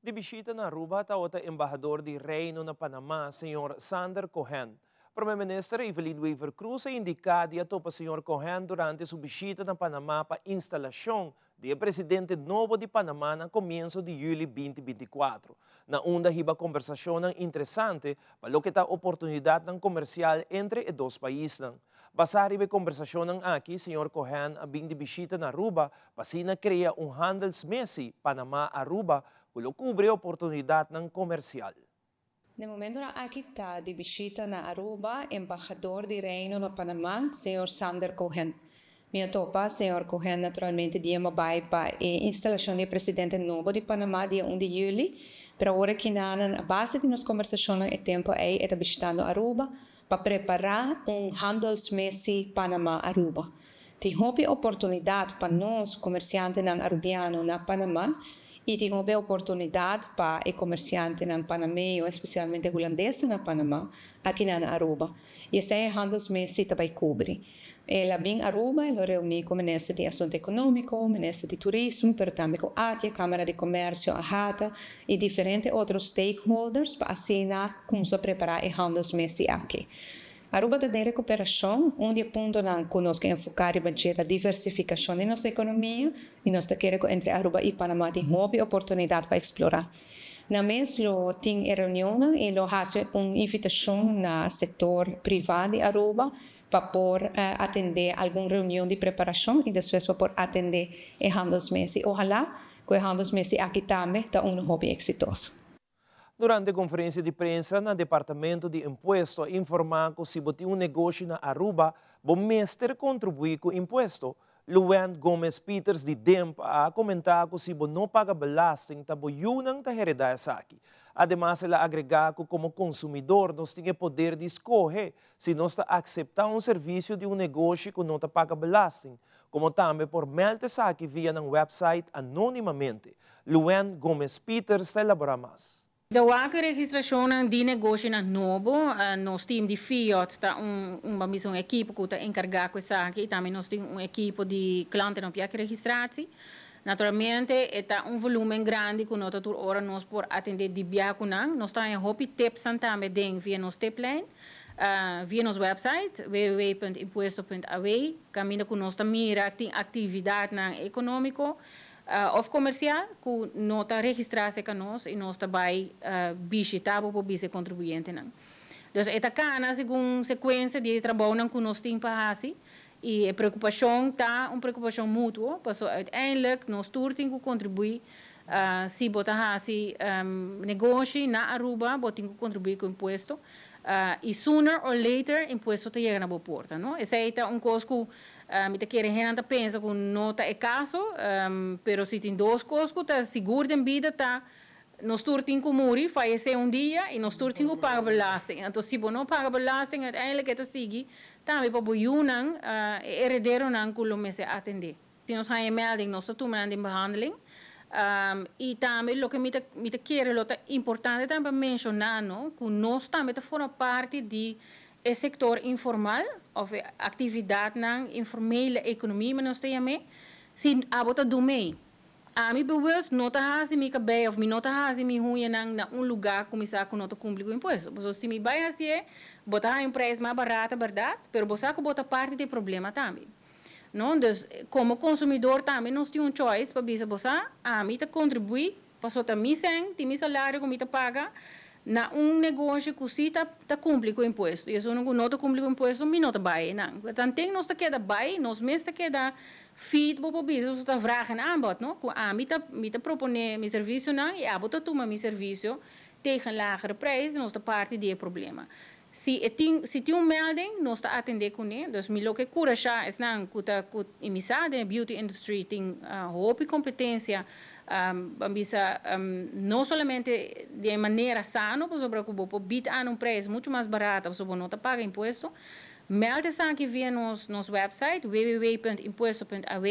Di bishita na Aruba tabata embahador di Reino na Panama, señor Sander Cohen. Prome Minister Evelyn Wever-Croes a indica di a topa señor Cohen durante su bishita na Panama pa instalacion di e presidente nobo di Panama na comienso di juli binti 24, na unda hiba conversacionnan interesante pa loke ta oportunidadnan comercial entre e dos paisnan. Basá riba e kombersashonnan aki, señor Cohen a bin di bishita na Aruba pa asina krea un handelsmissie Panama-Aruba ku lo kubri e oportunidatnan komersial. Na e momentonan aki ta di bishita na Aruba Embahador di Reino na Panama, señor Sander Cohen. Mi a topa señor Cohen naturalmente dia mi a bai pa e instalashon di e presidente nobo di Panama dia un di juli, pero awor aki nan a base di nos kombersashonnan e tempo ei e ta bishitando Aruba pa prepará un handelsmissie Panama-Aruba. Tin hopi oportunidat pa nos komersiantenan arubiano na Panama i tin hopi oportunidat pa e komersiantenan panameño, espesialmente hulandesnan na Panama, akinan na Aruba. I esei e handelsmissie ta bai kubri. El a bin Aruba, el lo reuní ku Minister di Asuntu Ekonómiko, Minister di Turismo, pero tambe ku ATIA, Kámara di Komèrsio, AHATA i diferente otro stakeholders pa asina kumsa prepará e handelsmissie aki. Aruba ta den rekuperashon. Un di e puntonan ku nos ke enfoká riba dje ta diversifikashon di nos ekonomia i nos ta kere ku entre Aruba i Panama tin hopi oportunidat pa eksplorá. Na mes lo tin e reunionnan i lo hasi un invitashon na sektor privá di Aruba pa por atendé algun reunion di preparashon i despues pa por atendé e handelsmesi. Ohalá ku e handelsmesi aki tambe ta unu hopi eksitoso. Durante konferensia di prensa na Departamento di Impuesto a informá ku si bo tin un negoshi na Aruba, bo mester kontribuí ku impuesto. Luwent Gomez Pieters di DIMP a komentá ku si bo no paga belasting ta bo yunan ta heredá esaki. Ademas el a agregá ku komo konsumidor nos tin e poder di skohe si nos ta akseptá un servisio di un negoshi ku no ta paga belasting, komo tambe por mèld esaki via nan wèpsait anónimamente. Luann Gomez Pieters ta elaborá mas. Ta wak registrashonnan di negoshinan nobo. Nos team di FIOD ta un un ban bisa un ekipo ku ta enkargá ku esaki i tambe nos tin un ekipo di klanten op registratie. Naturalmente e ta un volumen grandi ku no ta tur ora nos por atendé di bia ku nan. Nos ta haña hopi tipsnan tambe den via nos tiplijn, via nos website www.impuesto.aw kaminda ku nos ta mira tin aktividatnan ekonómiko Of komersial ku no ta registrá serka nos i nos ta bai bishitá bo por bisa e kontribuyentenan. Dus e ta kana segun sekuensia di e trabounan ku nos tin pa hasi i e preokupashon ta un preokupashon mutuo paso uiteindelijk nos tur tin ku kontribuí si bo ta hasi negoshi na Aruba bo tin ku kontribuí ku impuesto i sooner or later impuesto ta yega na bo porta no. Esei ta un kos ku Mi ta kere hennan ta pensa ku no ta e kaso, pero si tin dos kos ku ta sigur den bida ta nos tur tin ku muri, fayesé un dia, i nos tur tin ku paga belasting. Anto si bo no paga belasting uiteindelijk e ta sigui tambe pa bo yunan, e herederonan ku lo mester atendé. Si nos haña e melding nos ta tuma nan den behandeling. I tambe loke mi ta mi ta kere lo ta importante tambe pa menshoná no ku nos tambe ta forma parti di E sektor informal òf e aktividatnan informele ekonomia mi nos ta yam'é, si abo ta dum'é. Ami bewust no ta hasi mi kabei òf mi no ta hasi mi huñanan na un lugá ku mi sa ku no ta kumpli ku impuesto. Pasobra si mi bai hasié, bo ta haña un preis mas barata bèrdat, pero bo sa ku bo ta parti di e problema tambe. No? Dus, komo konsumidor tambe nos tin un choice pa bisa bo sa, ami ta kontribuí Paso ta mi sèn, tin mi salario ku mi ta paga na un negoshi ku si ta ta kumpli ku impuesto i esun ku no ta kumpli ku impuesto mi no ta bai einan. Tanten nos ta keda bai, nos mes ta keda feed bo por bisa nos ta vraag en aanbod no, ku ami ta mi ta proponé mi servisionan i abo ta tuma mi servisio tegen lagere prijs, nos ta parti di e problema. Si e tin si tin un melding nos ta atendé kuné, dus mi lo ke kurashá esnan ku ta ku i mi sa den e beauty industry tin hopi kompetensia ban bisa no solamente di e manera sano pasobra ku bo por bid aan un prijs muchu mas barata pasobra bo no ta paga impuesto. Meld esaki via nos nos website www.impuesto.aw.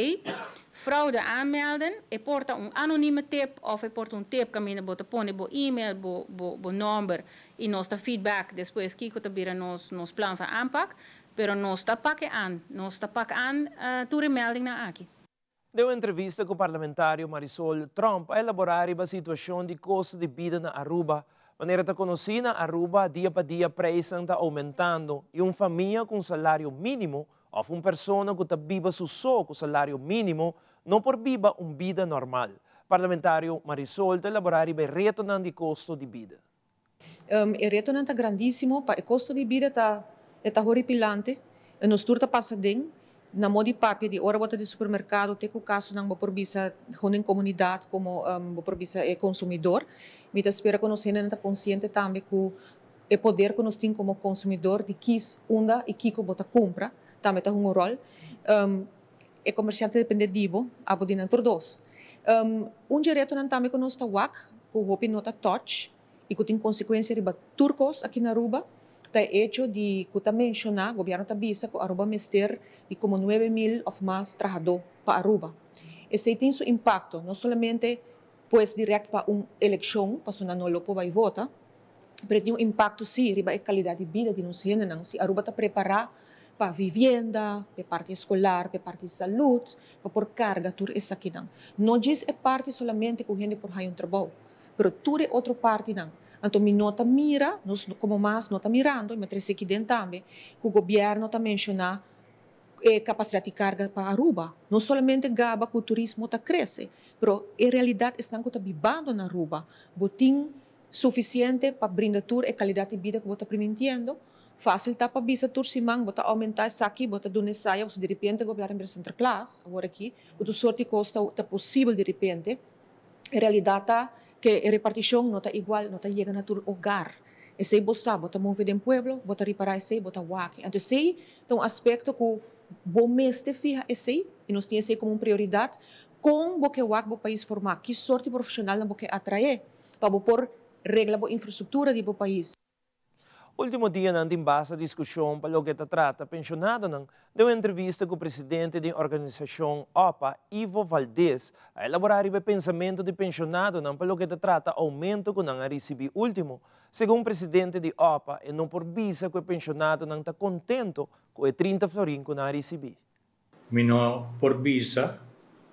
Fraude aanmelden, e por ta un anonieme tip òf e por ta un tip kaminda bo ta pone bo email, bo bo bo nòmber I nos ta feedback despues kiko ta bira nos nos plan van aanpak, pero nos ta pak e aan, nos ta pak aan tur e meldingnan aki. Den un entrevista ku parlamentario Marisol Tromp a elaborá riba situashon di kosto di bida na Aruba. Manera ta konosí na Aruba dia pa dia preisnan ta oumentando i un famia ku un salario mínimo òf un persona ku ta biba su so ku salario mínimo no por biba un bida normal. Parlamentario Marisol ta elaborá riba e retonan di kosto di bida. E retonan ta grandísimo, pa e kosto di bida ta e ta horipilante. Nos tur ta pasa den, na modi papia di ora bo ta di supermercado te cu casonan bo por bisa gewoon den comunidad como bo por bisa e consumidor. Mi ta spera cu nos hendenan ta consciente tambe cu e poder cu nos tin como consumidor di kies unda y kico bo ta cumpra tambe ta hunga un rol. E comerciante ta depende di bo, abo di nan tur dos. Un dje retonan tambe cu nos ta wak cu hopi no ta touch y cu tin consecuencia riba tur cos aki na Aruba, ta e hecho di cu ta menciona, gobierno ta bisa cu Aruba mester di como 9000 of mas trahador pa Aruba. Esey tin su impacto, no solamente pues direct pa un eleccion, pasobra nan no lo por bay vota, pero e tin un impacto si riba e calidad di bida di nos hendenan. Si Aruba ta prepara pa vivienda, pa e parti escolar, pa e parti salud, pa por carga tur esakinan. No djis e parti solamente cu hende por haya un trabou, pero tur e otro partinan. Anto mi no ta mira, nos como mas no ta mirando, y mi a trece aki den tambe, cu gobierno ta menciona e capacidad di carga pa Aruba. No solamente gaba cu turismo ta crece, pero e realidad esnan cu ta bibando na Aruba, bo tin suficiente pa brinda tur e calidad di bida cu bo ta primintiendo? Facil ta pa bisa tur siman bo ta aumenta esaki, bo ta duna esaya, pasobra di repente gobierno a bira Sinterklaas awor aki, cu tur soort di cos ta posibel di repente. E realidad ta cu e reparticion no ta igual, no ta yega na tur hogar. Esey bo sa, bo ta move den pueblo, bo ta ripara esey, bo ta wak. Anto esey ta un aspecto cu bo mester fiha esey, y nos tin esey como un prioridad, con bo ke wak bo pais forma, ki soort di profesionalnan bo ke atrae pa bo por regla bo infrastructura di bo pais. Ultimo dianan tin basta diskushon pa loke ta trata penshonadonan. Den un entrevista ku presidente di organisashon opa, Ivo Valdez, a elaborá riba e pensamentu di penshonadonan pa loke ta trata oumento ku nan a risibí ultimo. Segun presidente di opa, e no por bisa ku e penshonadonan ta kontento ku e 30 florin ku nan a risibí. Mi no por bisa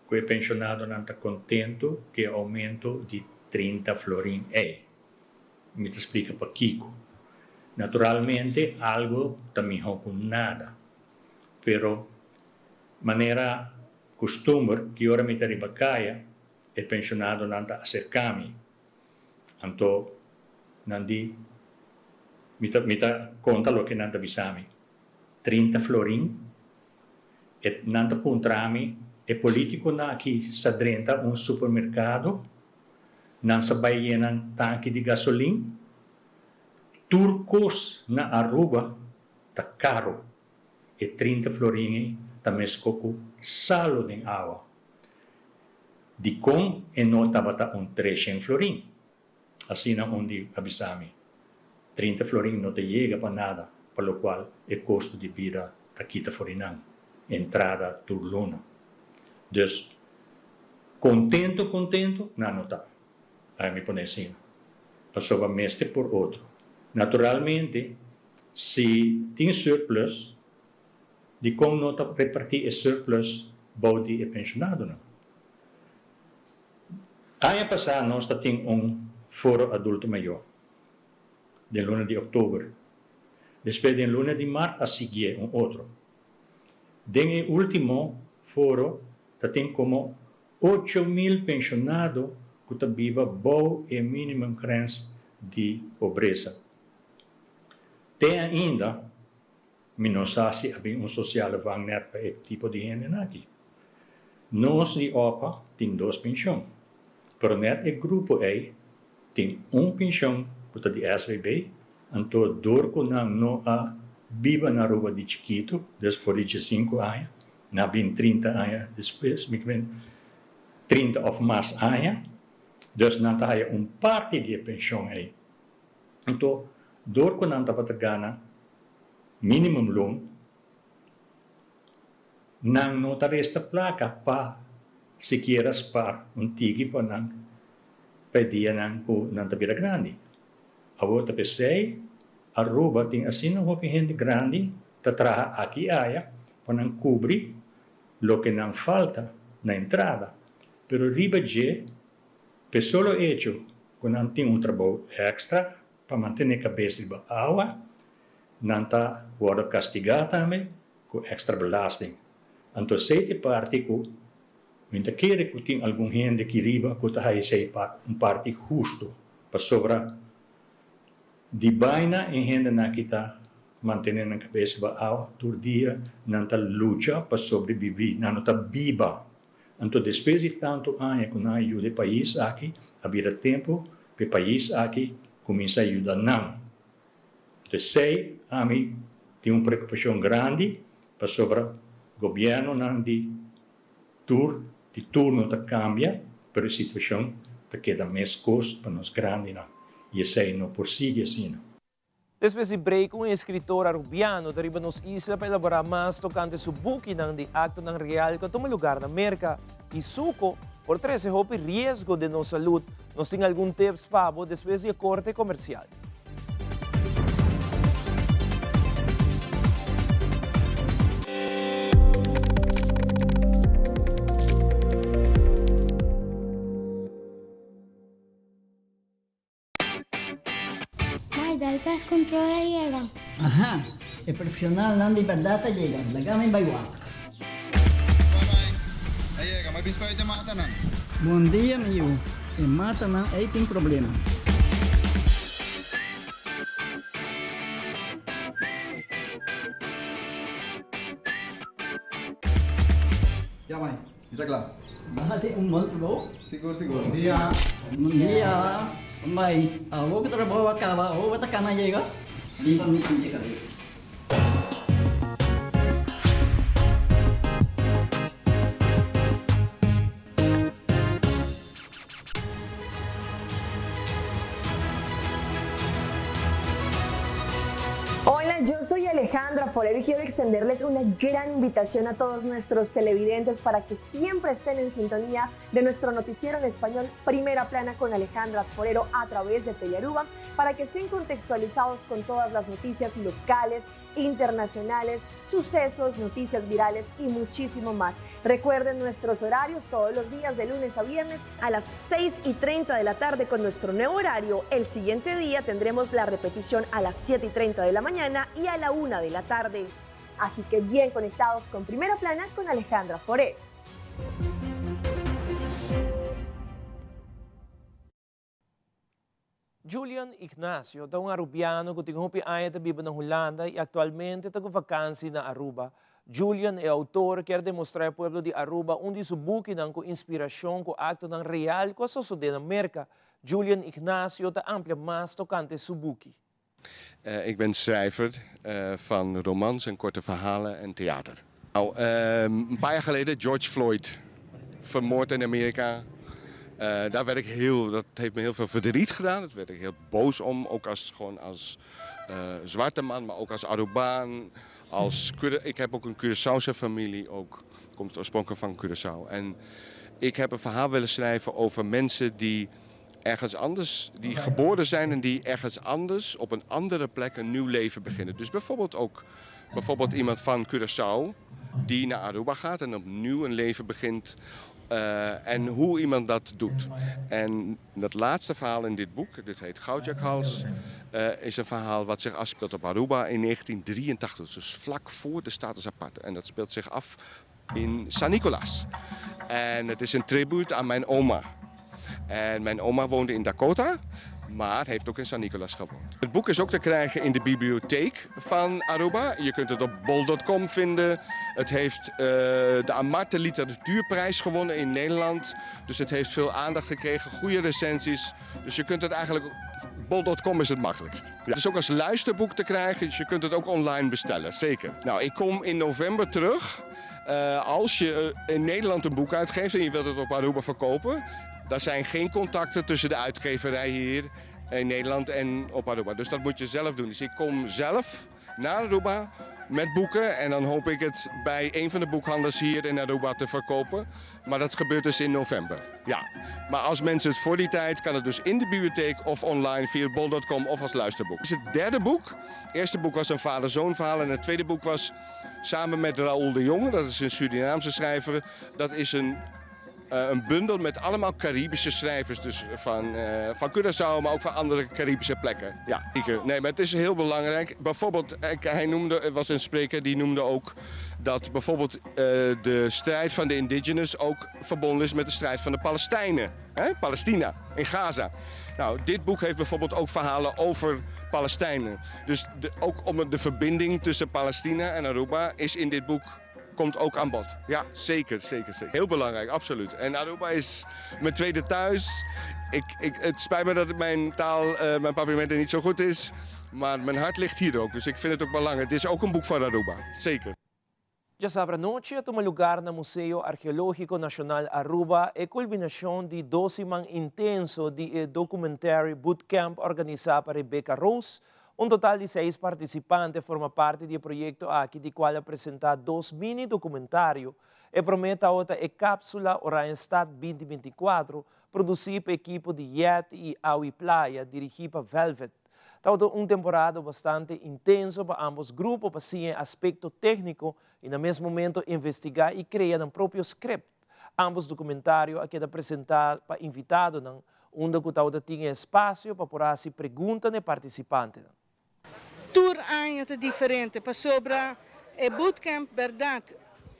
ku e penshonadonan ta kontentu ku e oumento di 30 florin ei. Mi ta splika pakiko. Naturalmente algu ta mihó ku nada. Pero manera kustumber ki ora mi ta riba kaya e penshonadonan ta aserká mi. Anto nan di mi ta mi ta konta loke nan ta bisa mi. 30 florin, e nan ta puntra mi, e politiconan aki sa drenta un supermercado, nan sa bay yena tanki di gasolin? Tur cos na Aruba ta caro, e 30 florin ey ta mesco cu salo den awa. Dicon e no tabata un treshen florin? Asina un di a bisa mi, 30 florin no ta yega pa nada, pa locual e costo di bida ta kita for di nan entrada tur luna. Dus, contento contento nan no ta. Laga mi pone asina. Pasobra mester por otro. Naturalmente, si tin surplus, dicon no ta reparti e surplus bou di e pensionadonan? Aña pasá nos ta tin un Foro Adulto Mayor den luna di òktober. Despues den luna di mart a siguié un otro. Den e último foro ta tin komo 8000 penshonado ku ta biba bou e minimumgrens di pobresa. Te ainda Mi no sa si a bin un sociale vangnet pa e tipo di hendenan aki. Nos di opa tin dos pension, pero net e grupo ey tin un pension cu ta di SVB, anto door cu nan no a biba na Aruba di chikito, dus for di 15 aña, nan a bin 30 aña despues, mi kimen 30 of mas aña, dus nan ta haya un parti di e pension ey. Anto door cu nan tabata gana minimumloon, nan no ta resta placa pa sikiera spar un tiki pa nan pa e dianan cu nan ta bira grandi. Awor ta p'esey Aruba tin asina hopi hende grandi ta traha aki y aya pa nan cubri loke nan falta na entrada, pero riba dje p'e solo hecho cu nan tin un trabou extra pa mantene cabes riba awa, Nan ta wòrdu kastigá tambe ku èkstra belasting. Anto esei ta e parti ku mi ta kere ku tin algun hende aki riba ku ta haña esei pa un parti hustu, pasobra di baina e hendenan aki ta. mantené nan kabes riba awa, tur dia nan ta lucha pa sobrebibí, nan no ta biba. Anto despues di tantu aña ku nan a yuda e pais aki, a bira tempu pa e pais aki kuminsá yuda nan. Anto esei ami tin un preokupashon grandi pasobra gobièrnunan di tur di turno ta kambia, pero e situashon ta keda meskos pa nos grandinan i esei no por sigui asina. Despues di break un escritor Arubiano ta riba nos isla pa elabora mas tocante su bukinan di actonan real cu a tuma lugar na Merca y suco por trece hopi riesgo den nos salud. Nos tin algun tips pa bo despues di e corte comercial. Mai, dal pest control a yega. Aha, e profesionalnan di berdad a yega, laga mi bai wak. Bai, a yega, mai bin spuit e matanan. Bon dia mi yu, e matanan ei tin problema. Ya mai, Mi ta kla. Nan a tin un bon trabou. Sigur sigur. Bon dia. Bon dia. Bai, awor ku trabou a kaba, awor bo ta kana yega? Riba mi sinti kabes. Hola, yo soy Alejandra Forero y quiero extenderles una gran invitación a todos nuestros televidentes para que siempre estén en sintonía de nuestro noticiero en español Primera Plana con Alejandra Forero a través de Telearuba, para que estén contextualizados con todas las noticias locales, internacionales, sucesos, noticias virales y muchísimo más. Recuerden nuestros horarios todos los días de lunes a viernes a las 6 y 30 de la tarde con nuestro nuevo horario. El siguiente día tendremos la repetición a las 7 y 30 de la mañana y a la 1 de la tarde. Así que bien conectados con Primera Plana con Alejandra Foré. Julian Ignacio ta un Arubiano cu tin hopi aña ta biba na Hulanda y actualmente ta cu vakantie na Aruba. Julian, e autor, kier demostra e pueblo di Aruba un di su bukinan cu inspiracion cu actonan real cu a sosode na Merca. Julian Ignacio ta amplia mas tocante su buki. Ik ben schrijver van romans en korte verhalen en theater. Nou, een paar jaar geleden George Floyd vermoord in Amerika. Daar werd ik heel, dat heeft me heel veel verdriet gedaan. Daar werd ik heel boos om, ook als, gewoon als zwarte man, maar ook als Arubaan. Als, ik heb ook een Curaçaose familie, ook, komt oorspronkelijk van Curaçao. En ik heb een verhaal willen schrijven over mensen die ergens anders, die geboren zijn en die ergens anders op een andere plek een nieuw leven beginnen. Dus bijvoorbeeld ook bijvoorbeeld iemand van Curaçao die naar Aruba gaat en opnieuw een leven begint. En hoe iemand dat doet. En dat laatste verhaal in dit boek, dit heet Goudjakhals, is een verhaal wat zich afspeelt op Aruba in 1983. Dus vlak voor de status aparte. En dat speelt zich af in San Nicolas. En het is een tribuut aan mijn oma. En mijn oma woonde in Dakota, maar heeft ook in San Nicolas gewoond. Het boek is ook te krijgen in de bibliotheek van Aruba. Je kunt het op bol punt com vinden. Het heeft de Amarte Literatuurprijs gewonnen in Nederland. Dus het heeft veel aandacht gekregen, goede recensies. Dus je kunt het eigenlijk... Bol punt com is het makkelijkst. Ja. Het is ook als luisterboek te krijgen, dus je kunt het ook online bestellen, zeker. Ik kom in november terug. Als je in Nederland een boek uitgeeft en je wilt het op Aruba verkopen, daar zijn geen contacten tussen de uitgeverij hier in Nederland en op Aruba. Dus dat moet je zelf doen. Dus ik kom zelf naar Aruba met boeken en dan hoop ik het bij een van de boekhandels hier in Aruba te verkopen. Maar dat gebeurt dus in november. Ja. Maar als mensen het voor die tijd, kan het dus in de bibliotheek of online via bol punt com of als luisterboek. Het is het derde boek. Het eerste boek was een vader-zoon verhaal en het tweede boek was samen met Raoul de Jonge, dat is een Surinaamse schrijver. Dat is een bundel met allemaal Caribische schrijvers, dus van Curaçao, maar ook van andere Caribische plekken. Ja, zeker. Nee, maar het is heel belangrijk. Bijvoorbeeld, hij noemde, er was een spreker die noemde ook dat bijvoorbeeld de strijd van de indigenous ook verbonden is met de strijd van de Palestijnen. Hè? Palestina, in Gaza. Dit boek heeft bijvoorbeeld ook verhalen over Palestijnen. Dus de, ook om de verbinding tussen Palestina en Aruba is in dit boek komt ook aan bod. Ja, zeker, zeker, zeker. Heel belangrijk, absoluut. En Aruba is mijn tweede thuis. Ik, ik, het spijt me dat mijn taal, uh, mijn papiamento niet zo goed is. Maar mijn hart ligt hier ook, dus ik vind het ook belangrijk. Het is ook een boek van Aruba, zeker. Diasabra anochi a tuma lugar na Museo Arkeologico Nacional Aruba e culminacion di dos siman intenso di e Documentary Bootcamp organisa pa Rebecca Roos. Un total di seis participante a forma parti di e proyecto aki di cual a presenta dos mini documentario. E prome tawata e capsula Oranjestad 2024 produci pa ekipo di Yeti y Awi Playa dirigi pa Velvet. Tabata un temporada bastante intenso pa ambos grupo pa siña e aspecto tecnico y na mes momento investiga y crea nan propio script. Ambos documentario a keda presenta pa invitadonan, unda cu tabata tin e espacio pa por haci pregunta na e participantenan. Tur aña ta diferente pasobra e bootcamp berdad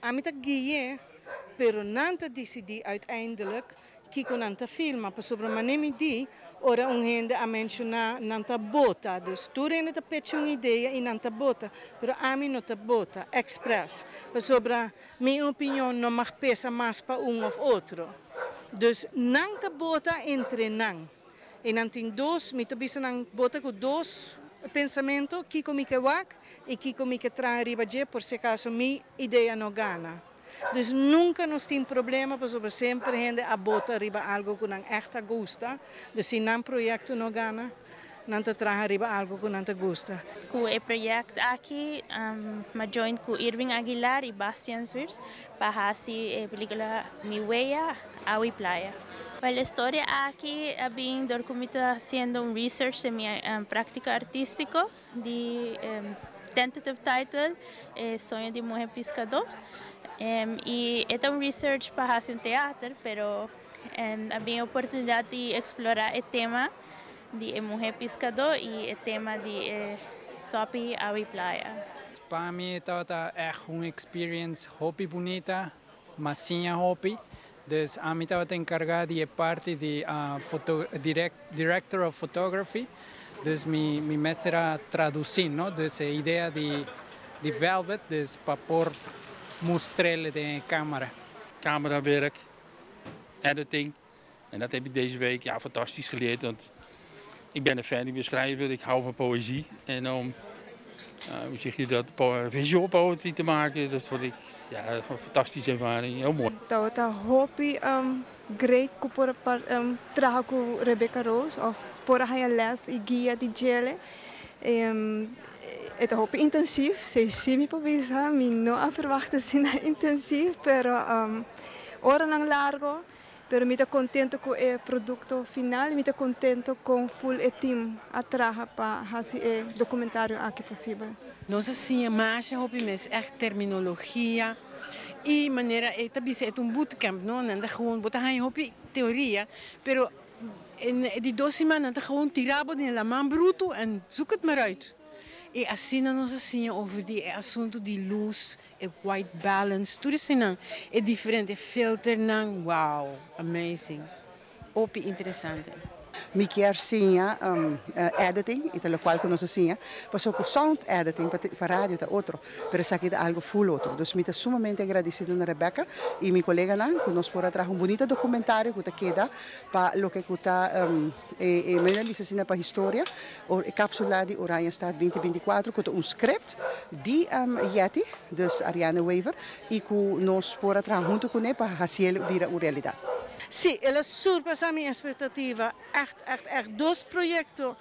ami ta gui'e pero nan ta dicidi uiteindelijk kiko nan ta filma pasobra mane mi di ora un hende a menciona nan ta bota dus tur hende ta pecha un idea y nan ta bota pero ami no ta bota expres pasobra mi opinion no mag pesa mas pa un of otro dus nan ta bota entre nan. E nan tin dos, mi ta bisa nan bota ku dos pensamentu, kiko mi ke wak i kiko mi ke traha riba dje por si akaso mi idea no gana. Dus nunka nos tin problema pasobra semper hende a bota riba algu ku nan ègt a gusta. Dus si nan proyekto no gana, nan ta traha riba algu ku nan ta gusta. Ku e project aki m'a join ku Irving Aguilar i Bastian Zwiers pa hasi e pelikula Mi Wea, Awa i Playa. Wel e storia aki a bin dor ku mi ta hasiendo un research den mi praktika artistiko di tentative title E Soño di Muhe Piskadó. I e ta un research pa hasi un teater pero a bin e oportunidat di eksplorá e tema di e muhé piskadó i e tema di e sòpi awa i playa. Pa mi e tabata ègt un experience hopi bunita, m'a siña hopi. Dus ami tabata enkargá di e parti di director of photography, dus mi mi mester a tradusí no, dus e idea di di Velvet, dus pa por mustr'el den e kamera. Camerawerk, editing. En dat heb ik deze week ja, fantastisch geleerd. Want ik ben een fan, ik ben schrijver, ik hou van poëzie. En om, uh, hoe zeg je dat, visual poetry te maken, dat vond ik ja, een fantastische ervaring, heel mooi. Tabata hopi um, great ku por a um, traha ku Rebecca Roos of por a haña les i guia di djele. Um, e ta hopi intensief, sei si mi por bisa, mi no a verwacht asina intensief, pero um, oranan largo. Pero mi ta contento cu e producto final y mi ta contento con full e team a traha pa haci e documentario aki posibel. Nos a siña masha hopi mes echt terminologia y manera e ta bisa e ta un bootcamp no, nan ta gewoon bo ta haña hopi teoria pero e di dos siman nan ta gewoon tira bo den laman bruto en zoek het maar uit. Y asina nos a siña over di e asunto di luz E white balance, tur eseinan, e diferente filternan, wow, amazing, hopi interesante. Mi kier siña editing y ta locual cu nos a siña, pasobra cu sound editing pa radio ta otro, pero esaki ta algo full otro. Dus mi ta sumamente agradecido na Rebecca y mi coleganan cu nos por a traha un bunito documentario cu ta keda pa loke cu ta e manera di bisa asina pa historia. E capsula di Oranjestad binti binti kuater cu ta un script di Jetty, dus Ariane Wever, y cu nos por a traha hunto cune pa haciel bira un realidad. Sí, el a surpasa mi expectativa, echt, echt, echt. Dos proyecto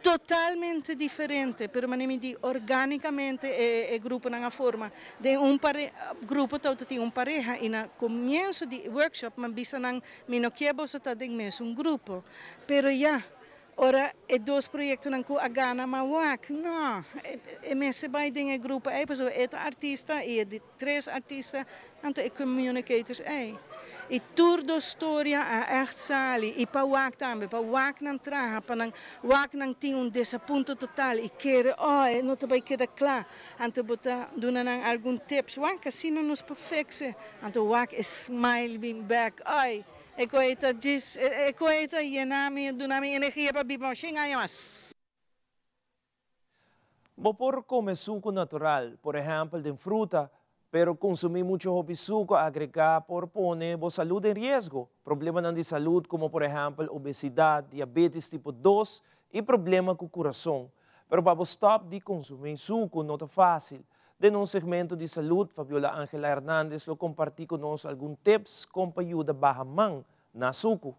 totalmente diferente, pero manera mi di organicamente e e gruponan a forma den un pare grupo tabata tin un pareha y na comienzo di e workshop mi a bisa nan mi no kier boso ta den mesun grupo, pero ya Ora e dos proyectonan cu a gana ma wak, no, e mester bay den e grupo ey pasobra e ta artista y e di tres artista anto e communicators ey. Y tur dos storia a echt sali y pa wak tambe, pa wak nan traha, pa nan wak nan tin un desapunto total y kere oh e no ta bay keda cla, anto bo ta duna nan algun tips, wak asina nos por fixe, anto wak e smile bin bek, ay. E koe ta djis, e koe ta yena mi, duna mi energia pa biba shen aña mas. Bo por come suco natural, por ehempel den fruta, pero consumi mucho hopi suco agrega por pone bo salud den riesgo. Problemanan di salud como por ehempel obesidad, diabetes tipo dos y problema cu curason. Pero pa bo stop di consumi suco no ta facil. Den nos segmento di salud, Fabiola Angela Hernandez lo comparti cu nos algun tips con pa yuda baha man na suco.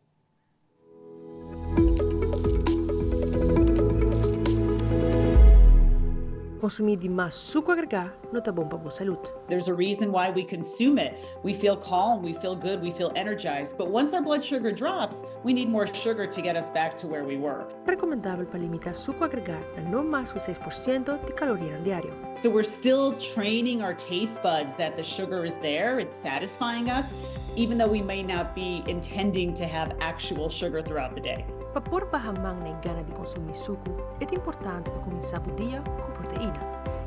Consumi di mas suco agrega no ta bon pa bo salud. There's a reason why we consume it. We feel calm, we feel good, we feel energized. But once our blood sugar drops, we need more sugar to get us back to where we were. Recomendabel pa limita suco agrega na no mas cu 6% di calorianan diario. So we're still training our taste buds that the sugar is there, it's satisfying us, even though we may not be intending to have actual sugar throughout the day. Pa por baha man na e gana di konsumí suku, e ta importante pa kuminsá bo dia ku proteina.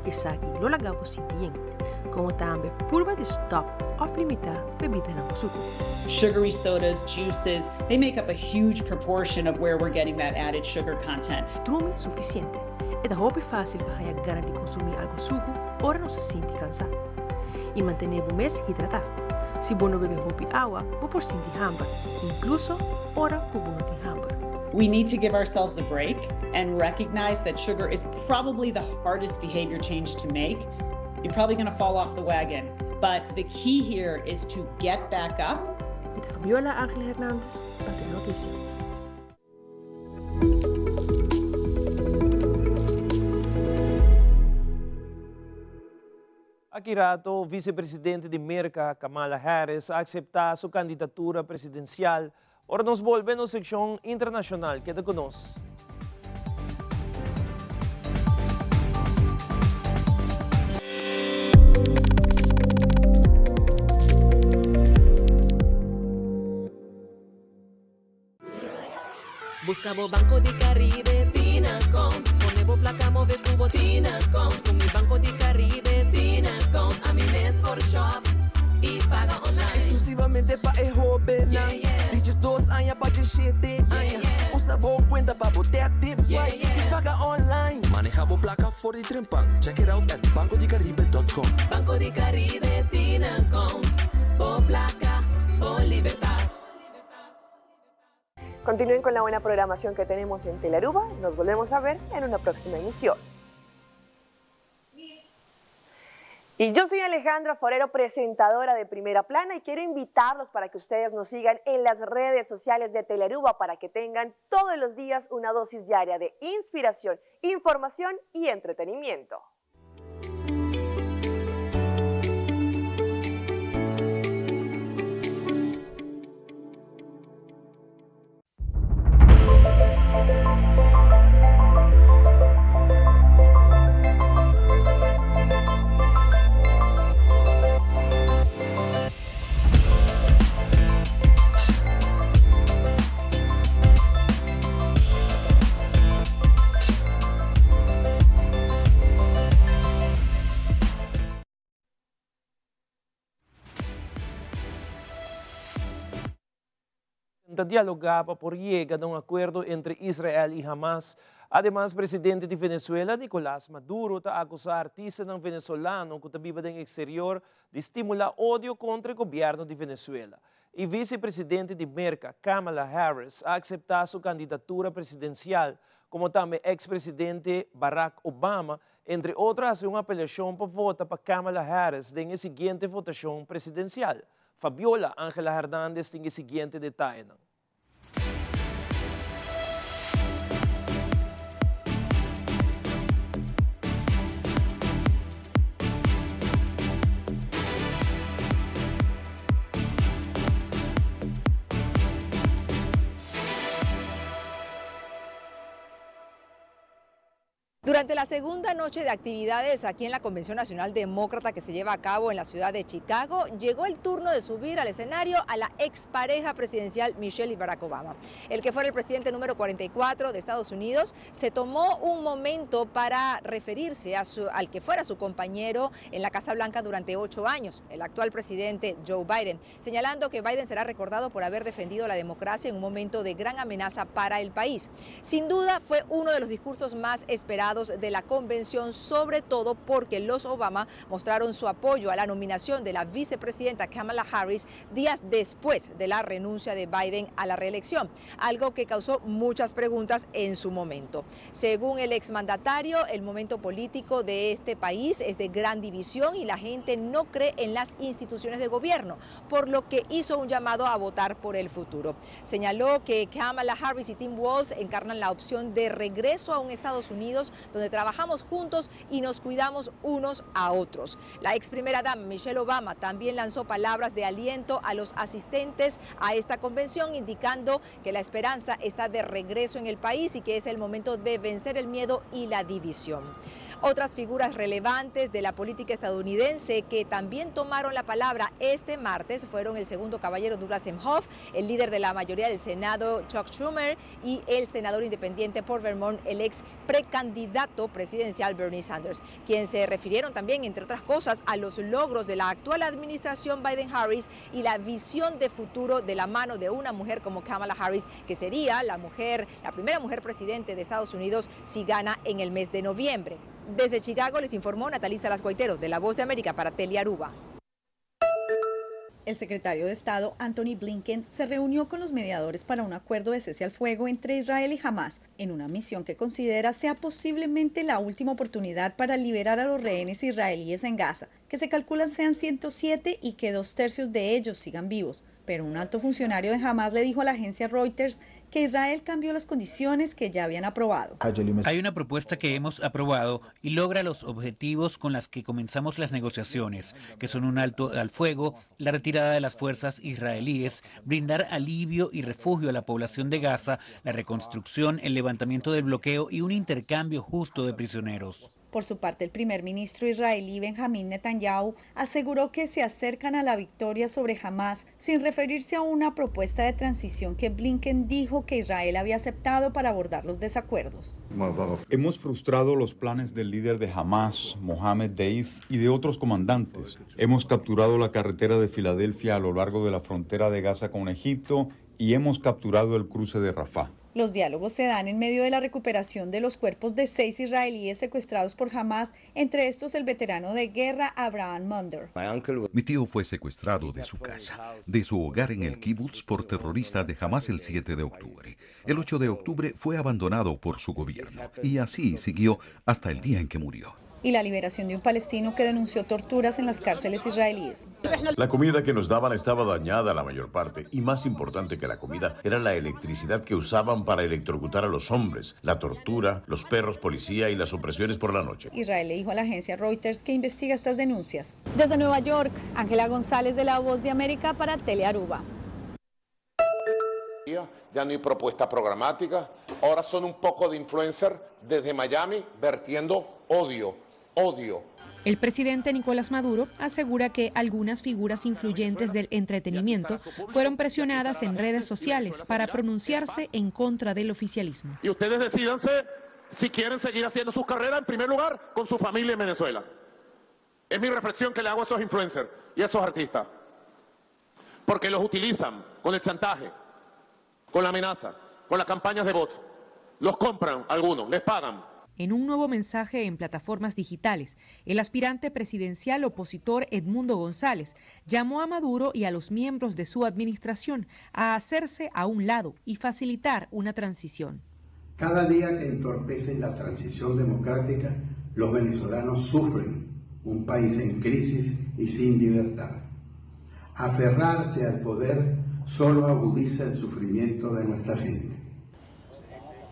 Esaki lo laga bo sinti yen. Komo tambe purba di stòp òf limitá bebidanan ku suku. Sugary sodas, juices, they make up a huge proportion of where we're getting that added sugar content. Drumi sufisiente. E ta hopi fásil pa haña gana di konsumí algu suku ora nos ta sinti kansá. I mantené bo mes hidratá. Si bo no bebe hopi awa, bo por sinti hamber, inkluso ora ku bo no tin hamber. We need to give ourselves a break and recognize that sugar is probably the hardest behavior change to make. You're probably gonna fall off the wagon, but the key here is to get back up. Mi ta Fabiola Angel Hernandez pa Telenoticia. Aki rato, vicepresidente di Merca, Kamala Harris, a acepta su candidatura presidencial. Ora nos bolbe nos seccion internacional. Keda cu nos. Busca bo Banco di Caribe tin account. Pone bo placa move cu bo tin account. Cu mi Banco di Caribe tin account. Ami mes por shop y paga online. Exclusivamente pa e hobennan di 12 aña pa 17 aña. Usa bo cuenta pa bo tap, tip, swipe y paga online. Maneha bo placa for di trempan. Check it out at bancodicaribe.com. Banco di Caribe tin account. Bo placa, bo libertad. Continúen con la buena programación que tenemos en Telaruba. Nos volvemos a ver en una próxima emisión. Y yo soy Alejandra Forero, presentadora de Primera Plana, y quiero invitarlos para que ustedes nos sigan en las redes sociales de Telearuba para que tengan todos los días una dosis diaria de inspiración, información y entretenimiento. Ta dialogá pa por yega na un akuerdo entre Israel i Hamas. Ademas, presidente di Venezuela, Nicolás Maduro, ta akusá artistanan venezolano ku ta biba den eksterior di stimulá odio kontra e gobièrnu di Venezuela. I visepresidente di Merka, Kamala Harris, a akseptá su kandidatura presidensial, komo tambe eks-presidente Barack Obama, entre otro a hasi un apelashon pa vota pa Kamala Harris den e siguiente votashon presidensial. Fabiola Angela Hernandez tin e siguiente detayenan. Durante la segunda noche de actividades aquí en la Convención Nacional Demócrata que se lleva a cabo en la ciudad de Chicago, llegó el turno de subir al escenario a la expareja presidencial Michelle y Barack Obama. El que fuera el presidente número 44 de Estados Unidos se tomó un momento para referirse al que fuera su compañero en la Casa Blanca durante 8 años, el actual presidente Joe Biden, señalando que Biden será recordado por haber defendido la democracia en un momento de gran amenaza para el país. Sin duda fue uno de los discursos más esperados delegados de la convención, sobre todo porque los Obama mostraron su apoyo a la nominación de la vicepresidenta Kamala Harris días después de la renuncia de Biden a la reelección, algo que causó muchas preguntas en su momento. Según el exmandatario, el momento político de este país es de gran división y la gente no cree en las instituciones de gobierno, por lo que hizo un llamado a votar por el futuro. Señaló que Kamala Harris y Tim Walz encarnan la opción de regreso a un Estados Unidos donde trabajamos juntos y nos cuidamos unos a otros. La ex primera dama Michelle Obama también lanzó palabras de aliento a los asistentes a esta convención, indicando que la esperanza está de regreso en el país y que es el momento de vencer el miedo y la división. Otras figuras relevantes de la política estadounidense que también tomaron la palabra este martes fueron el segundo caballero Douglas Emhoff, el líder de la mayoría del Senado Chuck Schumer y el senador independiente por Vermont, el ex precandidato presidencial Bernie Sanders, quien se refirieron también, entre otras cosas, a los logros de la actual administración Biden-Harris y la visión de futuro de la mano de una mujer como Kamala Harris, que sería la mujer, la primera mujer presidente de Estados Unidos si gana en el mes de noviembre. Desde Chicago les informó Natalisa Salas Guaitero de La Voz de América para Telearuba. El secretario de Estado, Antony Blinken, se reunió con los mediadores para un acuerdo de cese al fuego entre Israel y Hamas, en una misión que considera sea posiblemente la última oportunidad para liberar a los rehenes israelíes en Gaza, que se calculan sean 107 y que 2/3 de ellos sigan vivos. Pero un alto funcionario de Hamas le dijo a la agencia Reuters que Israel cambió las condiciones que ya habían aprobado. Hay una propuesta que hemos aprobado y logra los objetivos con las que comenzamos las negociaciones, que son un alto al fuego, la retirada de las fuerzas israelíes, brindar alivio y refugio a la población de Gaza, la reconstrucción, el levantamiento del bloqueo y un intercambio justo de prisioneros. Por su parte, el primer ministro israelí Benjamín Netanyahu aseguró que se acercan a la victoria sobre Hamas, sin referirse a una propuesta de transición que Blinken dijo que Israel había aceptado para abordar los desacuerdos. Hemos frustrado los planes del líder de Hamas, Mohammed Deif, y de otros comandantes. Hemos capturado la carretera de Filadelfia a lo largo de la frontera de Gaza con Egipto y hemos capturado el cruce de Rafah. Los diálogos se dan en medio de la recuperación de los cuerpos de 6 israelíes secuestrados por Hamas, entre estos el veterano de guerra Abraham Munder. Mi tío fue secuestrado de su casa, de su hogar en el kibutz por terroristas de Hamas el 7 de octubre. El 8 de octubre fue abandonado por su gobierno y así siguió hasta el día en que murió. Y la liberación de un palestino que denunció torturas en las cárceles israelíes. La comida que nos daban estaba dañada la mayor parte, y más importante que la comida era la electricidad que usaban para electrocutar a los hombres, la tortura, los perros policía y las opresiones por la noche. Israel le dijo a la agencia Reuters que investiga estas denuncias. Desde Nueva York, Ángela González de La Voz de América para Telearuba. Ya no hay propuesta programática, ahora son un poco de influencer desde Miami vertiendo odio. Odio. El presidente Nicolás Maduro asegura que algunas figuras influyentes del entretenimiento fueron presionadas en redes sociales para pronunciarse en contra del oficialismo. Y ustedes decídanse si quieren seguir haciendo sus carreras, en primer lugar, con su familia en Venezuela. Es mi reflexión que le hago a esos influencers y a esos artistas. Porque los utilizan con el chantaje, con la amenaza, con las campañas de voto. Los compran algunos, les pagan. En un nuevo mensaje en plataformas digitales, el aspirante presidencial opositor Edmundo González llamó a Maduro y a los miembros de su administración a hacerse a un lado y facilitar una transición. Cada día que entorpecen la transición democrática, los venezolanos sufren un país en crisis y sin libertad. Aferrarse al poder solo agudiza el sufrimiento de nuestra gente.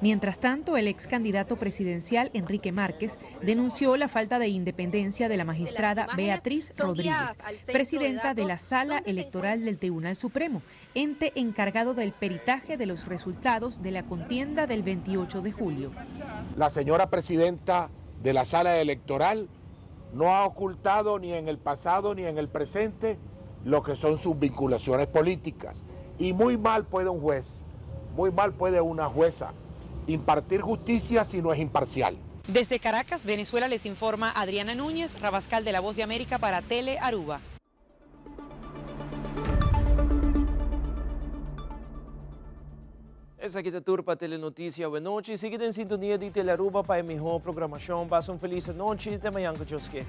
Mientras tanto, el ex candidato presidencial Enrique Márquez denunció la falta de independencia de la magistrada Beatriz Rodríguez, presidenta de la Sala Electoral del Tribunal Supremo, ente encargado del peritaje de los resultados de la contienda del 28 de julio. La señora presidenta de la Sala Electoral no ha ocultado ni en el pasado ni en el presente lo que son sus vinculaciones políticas. Y muy mal puede un juez, muy mal puede una jueza impartir justicia si no es imparcial. Desde Caracas, Venezuela, les informa Adriana Núñez, Rabascal de La Voz de América para Tele Aruba. Esaki ta tur pa Telenoticia awe nochi. Sigui den sintonia di Telearuba pa e miho programacion. Pasa un feliz anochi. Te mañan cu Dios ke.